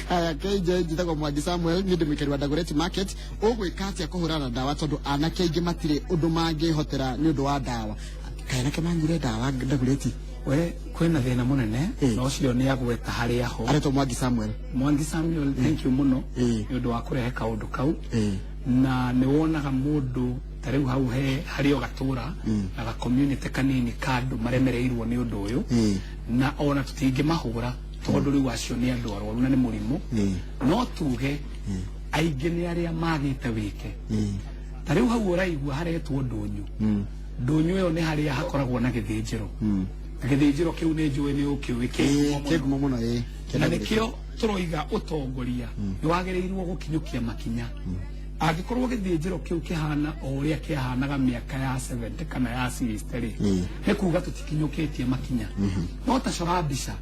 Speaker 1: Haya KJ njĩtagwo Mwangi Samuel niĩ ndĩ mũikari wa Dagoretti Market. Ũgwĩka atĩa kũhũrana na ndawa tondũ anake aingĩ matirĩ ũndũ mangĩhotera nĩ ũndũ wa ndawa. Kaĩ anake manyuire ndawa Dagoretti?
Speaker 2: We kwĩna thĩna mũnene na ũcio nĩ agweta harĩa ho.
Speaker 1: Aretwo Mwangi Samuel.
Speaker 2: Mwangi Samuel, thank you mũno nĩ ũndũ wa kũrehe kaũndũ kau. Na nĩ wonaga mũndũ ta rĩu hau he harĩ o gatũra na ga community kanini ka andũ maremereirwo nĩ ũndũ ũyũ. Na ona tũtingĩmahũra tondũ rĩu acio nĩ andũ arwaru na nĩ mũrimũ. No tuge aingĩ nĩ arĩa magĩte wĩke. Ta rĩu hau ũraigua haretwo ndũnyũ. Ndũnyũ ĩyo nĩ harĩa hakoragwo na gĩthĩnjĩro. Na gĩthĩnjĩro kĩu nĩ njũĩ nĩ ũkĩũĩ
Speaker 1: kĩ ngumo mũno.
Speaker 2: Na nĩkĩo tũroiga ũtongoria nĩ wagĩrĩirwo gũkinyũkia makinya. Angĩkorwo gĩthĩnjĩro kĩu kĩhana o ũrĩa kĩahanaga mĩaka ya 70 kana ya 60 rĩ, nĩ kuga tũtikinyũkĩtie makinya. No ta cora mbica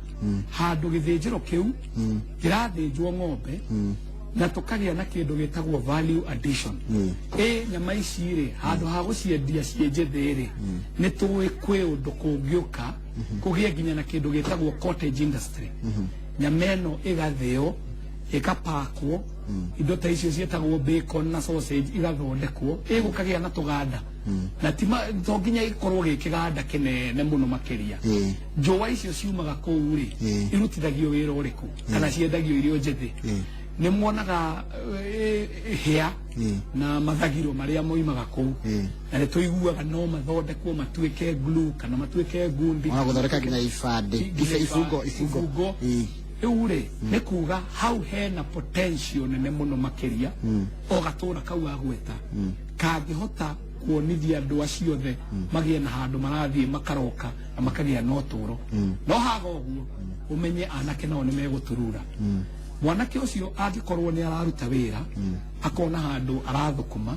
Speaker 2: handũ gĩthĩnjĩro kĩu kĩrathĩnjwo ng'ombe na tũkagĩa na kĩndũ gĩtagwo value addition. Nyama ici rĩ handũ ha gũciendia ciĩ njĩthĩ rĩ nĩ tũĩ kwĩ ũndũ kũngĩũka kũgĩe nginya na kĩndũ gĩtagwo cottage industry. Nyama ĩno ĩgathĩo ĩkapakwo indo ta icio ciĩtagwo bacon na sausage igathondekwo ĩgũkagĩa na tũganda. Na to nginya gĩkorwo gĩ kĩganda kĩnene mũno makĩria. Njũa icio ciumaga kũu rĩ irutithagio wĩra ũrĩkũ kana ciendagio irio njĩthĩ. Nĩ muonaga hĩa na mathagiro marĩa moimaga kũu. Na nĩ tũiguaga no mathondekwo matuĩke glue kana matuĩke ngundi.
Speaker 1: Ona gũthondeka nginya ibandĩ, ibungo.
Speaker 2: Rĩu rĩ nĩ kuga hau hena potential nene mũno makĩria o gatũra kau agweta kangĩhota kuonithia andũ acio othe magĩe na handũ marathiĩ makaroka na makagĩa na ũtũro. No haga ũguo ũmenye anake nao nĩ megũturura. Mwanake ũcio angĩkorwo nĩ araruta wĩra akona handũ arathũkũma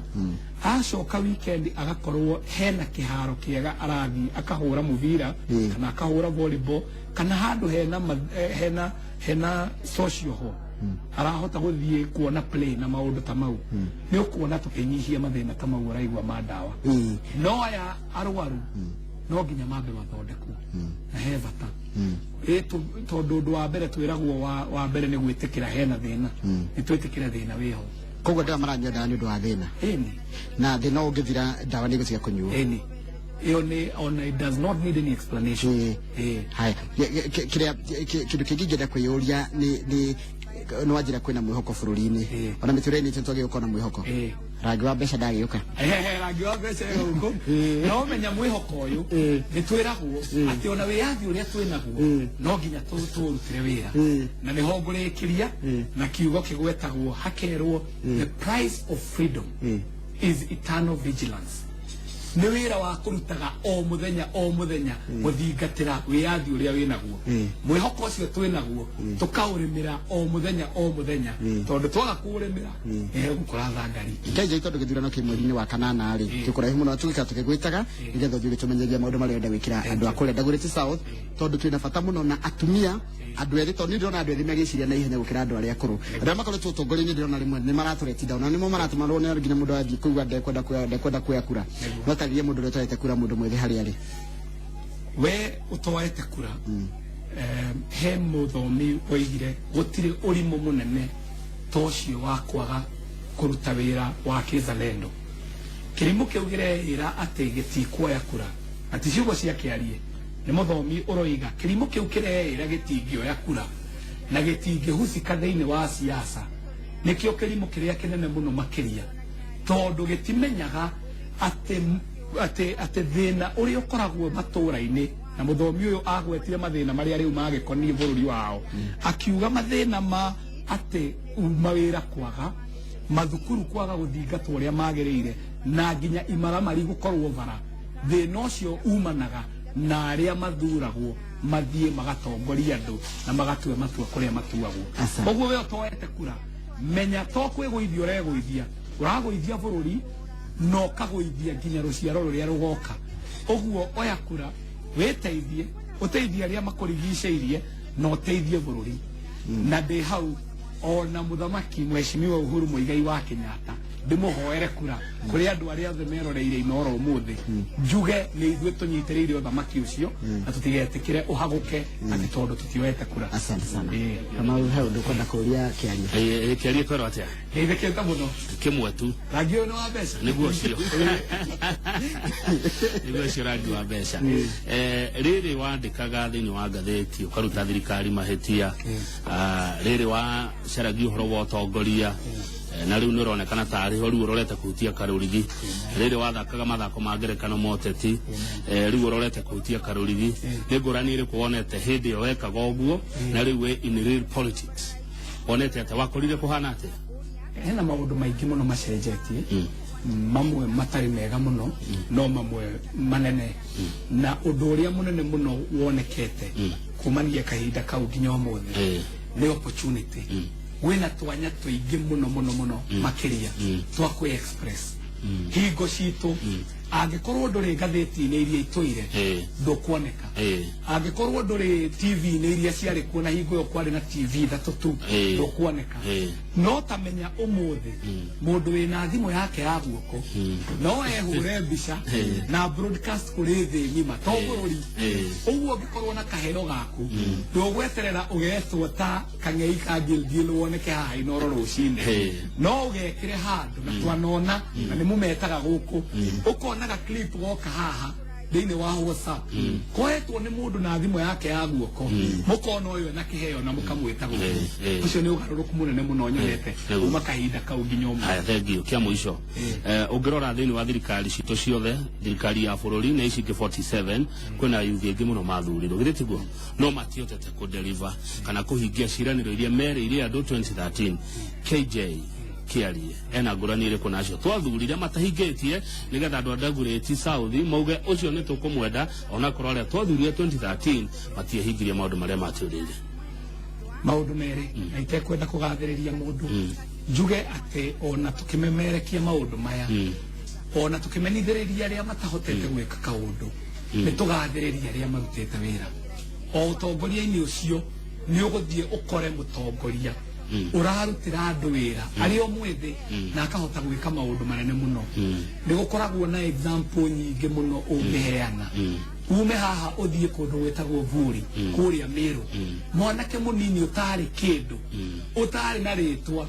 Speaker 2: acoka weekend agakorwo hena kĩharo kĩega arathiĩ akahũra mũbira kana akahũra volleyball kana handũ hena hena social hall arahota gũthiĩ kuona play na maũndũ ta mau. Nĩ ũkuona tũkĩnyihia mathĩna ta mau ũraigua ma ndawa. No aya arwaru no nginya mambe mathondekwo na he bata. Tondũ ũndũ wa mbere twĩragwo wa mbere nĩ gwĩtĩkĩra hena thĩna. Nĩ twĩtĩkĩre thĩna wĩho.
Speaker 1: Koguo ndawa maranyua ndawa nĩ ũndũ wa thĩna.
Speaker 2: Ĩni.
Speaker 1: Na thĩna ũngĩthira ndawa nĩ ĩgũtiga kũnyuo.
Speaker 2: Ĩni. Ĩyo nĩ ona it does not need any explanation.
Speaker 1: Haya, kĩrĩa kĩndũ kĩngĩ ingĩenda kwĩyũria nĩ nĩ wanjĩra kwĩna mwĩhoko bũrũri-inĩ. Ona mĩtũrĩre-inĩ itũ twagĩrĩirwo gũkorwo na mwĩhoko. Rangi wa mbeca ndagĩũka.
Speaker 2: Ehe, rangi wa mbeca ĩ gũkũ. No menya mwĩhoko ũyũ nĩ twĩragwo atĩ ona wĩyathi ũrĩa twĩnaguo no nginya tũũrutĩre wĩra. Na nĩho ngũrĩkĩria na kiugo kĩgwetagwo hakerwo, the price of freedom is eternal vigilance. Nĩ wĩra wa kũrutaga o mũthenya o mũthenya gũthingatĩra wĩyathi ũrĩa wĩnaguo, mwĩhoko ũcio twĩnaguo, tũkaũrĩmĩra o mũthenya o mũthenya, tondũ twaga kũũrĩmĩra gũkora thangari.
Speaker 1: KJ, tondũ gĩthurano kĩ mweri-inĩ wa kanana rĩ, tũkũraihu mũno, tũgĩikara tũkĩgwĩtaga nĩgetha ũthiĩ ũgĩtũmenyeria maũndũ marĩa ũrenda gwĩkĩra andũ a kũrĩa Dagoretti South, tondũ twĩna bata mũno na atumia, andũ ethĩ, tondũ niĩ ndĩrona andũ ethĩ magĩciria na ihenya gũkĩra andũ arĩa akũrũ. Andũ arĩa makoretwo ũtongoria-inĩ ndĩrona rĩmwe nĩ maratũreti down, na nĩmo maratũma rwone nginya mũndũ athiĩ kũigua ndekwenda kuoya kura. No tarĩrie mũndũ ũrĩa ũtoete kura, mũndũ mwĩthĩ harĩa arĩ.
Speaker 2: We ũtoete kura, he mũthomi oigire gũtirĩ ũrimũ mũnene ta ũcio wa kwaga kũruta wĩra wa kĩzalendo. Kĩrimũ kĩu kĩreĩra atĩ gĩtikuoya kura, na ti ciugo cia kĩarie, nĩ mũthomi ũroiga kĩrimũ kĩu kĩreĩra gĩtingĩoya kura na gĩtingĩhusika thĩinĩ wa siasa nĩkĩo kĩrimũ kĩrĩa kĩnene mũno makĩria, tondũ gĩtimenyaga atĩ thĩna ũrĩa ũkoragwo matũra-inĩ. Na mũthomi ũyũ agwetire mathĩna marĩa rĩu magĩkoniĩ bũrũri wao, akiuga mathĩna ma atĩ mawĩra kwaga, mathukuru kwaga gũthingatwo ũrĩa magĩrĩire, na nginya imaramari gũkorwo bara. Thĩna ũcio umanaga na arĩa mathuragwo mathiĩ magatongoria andũ na magatue matua kũrĩa matuagwo.
Speaker 1: Asante.
Speaker 2: Ũguo we ũtoete kura, menya to kwĩgũithia ũregũithia, ũragũithia bũrũri na ũkagũithia nginya rũciaro rũrĩa rũgoka. Ũguo oya kura, wĩteithie, ũteithie arĩa makũrigicĩirie, na ũteithie bũrũri. Na ndĩ hau ona mũthamaki Mheshimiwa Uhuru Muigai wa Kenyatta, ndĩmũhoere kura kũrĩ andũ arĩa othe meroreire Inooro ũmũthĩ, njuge nĩ ithuĩ tũnyitĩrĩire ũthamaki ũcio na tũtigetĩkĩre ũhagũke atĩ tondũ tũtioete kura.
Speaker 1: Asante sana.
Speaker 2: Ĩĩ.
Speaker 1: Kamau, he ũndũ ũkwenda kũria Kĩarie?
Speaker 4: Kĩarie, kwĩrwo atĩa?
Speaker 2: Ngeithĩkĩte mũno.
Speaker 4: Kĩmwe tu.
Speaker 2: Rangi ũyũ nĩ wa mbeca.
Speaker 4: Nĩguo ũcio rangi wa mbeca. Rĩrĩ wandĩkaga thĩinĩ wa ngathĩti ũkaruta thirikari mahĩtia. Rĩrĩ wacaragia ũhoro wa ũtongoria, na rĩu nĩ ũronekana tarĩ ho rĩu ũrorete kũhutia karũrigi. Rĩrĩ wathakaga mathako ma ngerekano ma ũteti, rĩu ũrorete kũhutia karũrigi. Nĩ ngũrani ĩrĩkũ wonete hĩndĩ ĩyo wekaga ũguo na rĩu wĩ in real politics? Wonete atĩa? Wakorire kũhana atĩa?
Speaker 2: Hena maũndũ maingĩ mũno macenjetie, mamwe matarĩ mega mũno, no mamwe manene. Na ũndũ ũrĩa mũnene mũno wonekete kumania kahinda kau nginya ũmũthĩ nĩ opportunity. Gwĩna twanya tũingĩ mũno mũno mũno makĩria twa kwĩ express hingo citũ. Angĩkorwo ndũrĩ ngathĩti-inĩ iria itũire, ndũkuoneka. Angĩkorwo ndũrĩ TV-inĩ iria ciarĩ kuo, na hingo ĩyo kwarĩ na TV ithatũ tu, ndũkuoneka. No tamenya ũmũthĩ mũndũ wĩna thimũ yake ya guoko no ehũre mbica na broadcast kũrĩ thĩ ng'ima, to bũrũri. Ũguo ũngĩkorwo na kaheo gaku, ndũgweterera ũgetwo ta kang'ei ka Gilgil woneke haha Inooro rũcinĩ. No ũgekĩre handũ na twanona na nĩ mũmetaga gũkũ, ũkonaga clip goka haha thĩinĩ wa WhatsApp koetwo nĩ mũndũ na thimũ yake ya guoko, mũkona ũyũ ena kĩheo na mũkamwĩta gũkũ. Ũcio nĩ ũgarũrũku mũnene mũno nyonete kuma kahinda kau nginya ũmũthĩ.
Speaker 4: Haya, thank you. Kia mũico, ũngĩrora thĩinĩ wa thirikari citũ ciothe, thirikari ya bũrũri na ici ingĩ 47, kwĩna yuthi aingĩ mũno mathurirwo, githĩ tiguo? No matiotete kũdeliver kana kũhingia ciĩranĩro iria merĩire andũ 2013. KJ Kĩarie ena ngũrani ĩrĩkũ nacio twathurire matahingĩtie, nĩgetha andũ a Dagoretti South mauge ũcio nĩ tũkũmwenda, onakorwo arĩa twathurire 2013 matiahingirie maũndũ marĩa matwĩrĩire?
Speaker 2: Maũndũ merĩ, na itekwenda kũgathĩrĩria mũndũ, njuge atĩ ona tũkĩmemerekia maũndũ maya, ona tũkĩmenithĩrĩria arĩa matahotete gwĩka kaũndũ, nĩ tũgathĩrĩria arĩa marutĩte wĩra o ũtongoria-inĩ ũcio. Nĩ ũgũthiĩ ũkore mũtongoria ũrarutĩra andũ wĩra arĩ o mwĩthĩ na akahota gwĩka maũndũ manene mũno. Nĩ gũkoragwo na example nyingĩ mũno ũngĩheana. Ume haha ũthiĩ kũndũ gwĩtagwo Vuri kũrĩa Meru, mwanake mũnini ũtarĩ kĩndũ, ũtarĩ na rĩtwa,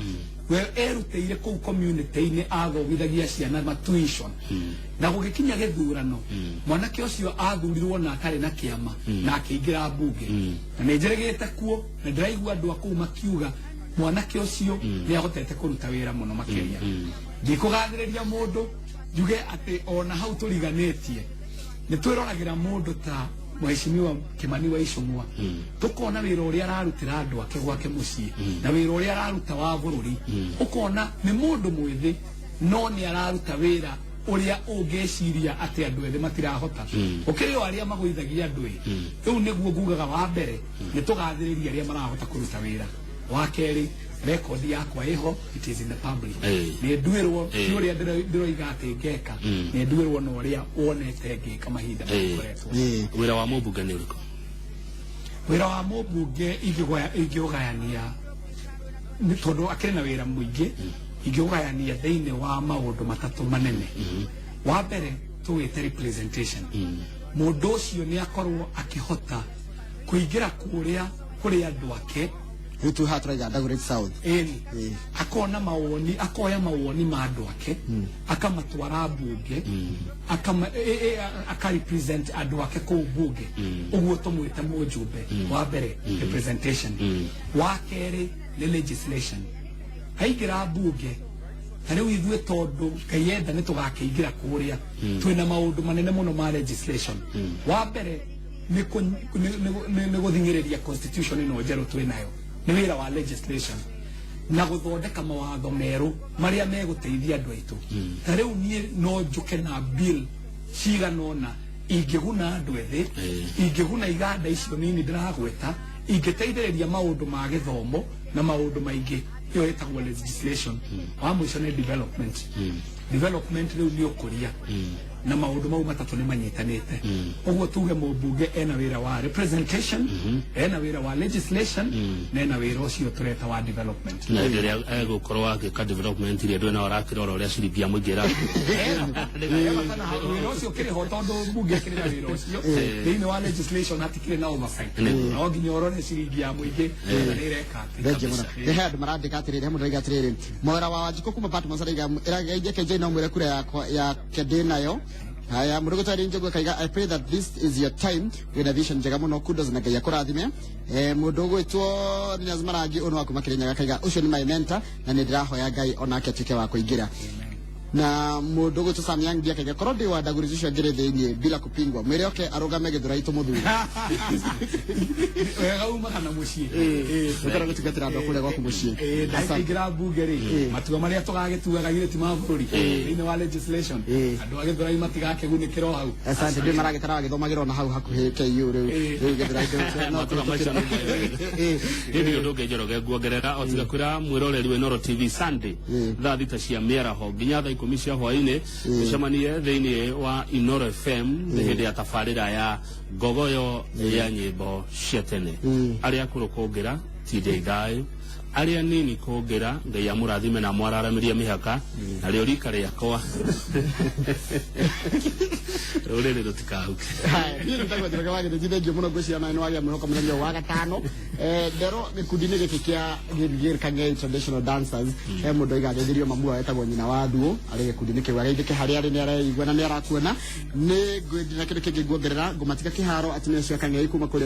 Speaker 2: we erutĩire kũu community-inĩ, athomithagia ciana ma tuition, na gũgĩkinya gĩthurano mwanake ũcio athurirwo na atarĩ na kĩama na akĩingĩra mbunge. Na nĩ njĩrĩgĩte kuo na ndĩraigua andũ a kũu makiuga mwanake ũcio nĩ ahotete kũruta wĩra mũno makĩria. Ndikũgathĩrĩria mũndũ njuge atĩ ona hau tũriganĩtie nĩ twĩroragĩra mũndũ ta Mheshimiwa Kimani wa Ichung'wa, tukona wĩra ũrĩa ararutĩra andũ ake gwake mũciĩ na wĩra ũrĩa araruta wa bũrũri, ũkona nĩ mũndũ mwĩthĩ no nĩ araruta wĩra ũrĩa ũngĩciria atĩ andũ ethĩ matirahota. Gũkĩrĩ o arĩa magũithagia andũ ĩ. Rĩu nĩguo ngugaga, wa mbere nĩ tũgathĩrĩria arĩa marahota kũruta wĩra. Wa kerĩ, rekondi yakwa ĩho, it is in the public. Nĩ nduĩrwo ti ũrĩa ndĩroiga atĩ ngeka, nĩ nduĩrwo na ũrĩa wonete ngĩka mahinda makoretwo.
Speaker 4: Wĩra wa mũmbunge nĩ ũrĩkũ?
Speaker 2: Wĩra wa mũmbunge ingĩũgayania, nĩ tondũ akĩrĩ na wĩra mũingĩ, ingĩũgayania thĩinĩ wa maũndũ matatũ manene. Wa mbere tũwĩte representation. Mũndũ ũcio nĩ akorwo akĩhota kũingĩra kũrĩa kũrĩ andũ ake.
Speaker 1: Rĩu tu haha tũraiga Dagoretti South.
Speaker 2: Ĩni, akona mawoni, akoya mawoni ma andũ ake, akamatwara mbunge, akama aka represent andũ ake kũu mbunge. Ũguo tũmwĩte mũjumbe. Wa mbere representation. Wa kerĩ nĩ legislation. Aingĩra mbunge, ta rĩu ithuĩ tondũ Ngai enda nĩ tũgakĩingĩra kũrĩa, twĩna maũndũ manene mũno ma legislation. Wa mbere nĩ nĩ gũthing'ĩrĩria constitution ĩno njerũ twĩ nayo, nĩ wĩra wa legislation, na gũthondeka mawatho merũ marĩa megũteithia andũ aitũ. Ta rĩu niĩ no njũke na bill cigana ũna ingĩguna andũ ethĩ, ingĩguna iganda icio nini ndĩragweta, ingĩteithĩrĩria maũndũ ma gĩthomo na maũndũ maingĩ. Ĩyo ĩtagwo legislation. Wa mũico nĩ development. Development rĩu nĩ ũkũria, na maũndũ mau matatũ nĩ manyitanĩte. Ũguo tuge mũmbunge ena wĩra wa representation, ena wĩra wa legislation, na ena wĩra ũcio tũreta wa development.
Speaker 4: Na hĩndĩ ĩrĩa egũkorwo agĩka development iria ndũĩ no arakĩrora ũrĩa ciringi ya mũingĩ ĩra
Speaker 2: Wĩra ũcio ũkĩrĩ ho tondũ mbunge ĩkĩrĩ na wĩra ũcio. Thĩinĩ wa legislation hatikĩrĩ na oversight, no nginya ũrore ciringi ya mũingĩ na nĩ ĩreka atĩ.
Speaker 1: Thengiũ mũno. He andũ marandĩka atĩrĩrĩ, he mũndũ araiga atĩrĩrĩ, mwera wa Wanjikũ kuma Patmos araiga ĩrageithia KJ, no mwĩre kura yakwa yake ndĩ nayo. Haya, mũndũ gũtwari Njogu akaiga, "I pray that this is your time, wĩna vision njega mũno, kudos na Ngai akũrathime." Mũndũ ũgwĩtwo Nias Marangi ũno wa kuma Kĩrĩnyaga akaiga, "Ũcio nĩ my mentor na nĩ ndĩrahoya Ngai onake atuĩke wa kũingĩra." Na mũndũ ũgwĩtwo Sam Young ndiakaiga, korwo ndĩ wa Dagoretti ũcio ngĩrĩ thĩiniĩ bila kupingwa, mwĩre oke arũgame Gĩthũrai tũmũthure.
Speaker 2: Wega umaga na mũciĩ.
Speaker 1: Ũkorwo gũtungatĩra andũ a kũrĩa gwaku mũciĩ.
Speaker 2: Ndaingĩra mbunge rĩ, matua marĩa tũgagĩtuaga githĩ ti ma bũrũri thĩinĩ wa legislation, andũ a Gĩthũrai matigakĩgunĩkĩra o hau.
Speaker 1: Asante, ndĩ maragĩtara wagĩthomagĩra ona hau hakuhĩ KU rĩu. Rĩu Gĩthũrai no
Speaker 4: Matũra macio nĩ hĩndĩ ũndũ ũngĩ Njoroge nguongerera o tiga kwĩra mwĩroreri wa Inooro TV, Sunday thaa 6 cia mĩaraho nginya thaa 10 cia hwaĩ-inĩ tũcemanie thĩinĩ wa Inooro FM nĩ hĩndĩ ya tabarĩra ya ngogoyo ya nyĩmbo cia tene. Arĩa akũrũ kũngĩra tindai thayũ, arĩa nini kũngĩra Ngai amũrathime na mwararamĩrie mĩhaka, narĩo rika rĩakwa rũrĩrĩ rũtikahuke.
Speaker 1: Haya, niĩ nĩtagwo Njoroge wa Gĩthĩnji, thengiũ mũno. Ngwĩciria nawe nĩ wagĩa mwĩhoko mũthenya ũyũ wa gatano. Nderwo gĩkundi-inĩ gĩkĩ kĩa Gilgil Kang'ei Traditional Dancers, he mũndũ oiga ageithirio mamu wao etagwo nyina wa Thuo arĩ gĩkundi-inĩ kĩu. Ageithĩke harĩa arĩ, nĩ areigua na nĩ arakuona. Nĩ ngwĩndina kĩndũ kĩngĩ nguongerera, ngũmatiga kĩharo atumia acio a Kang'ei kuma kũrĩa.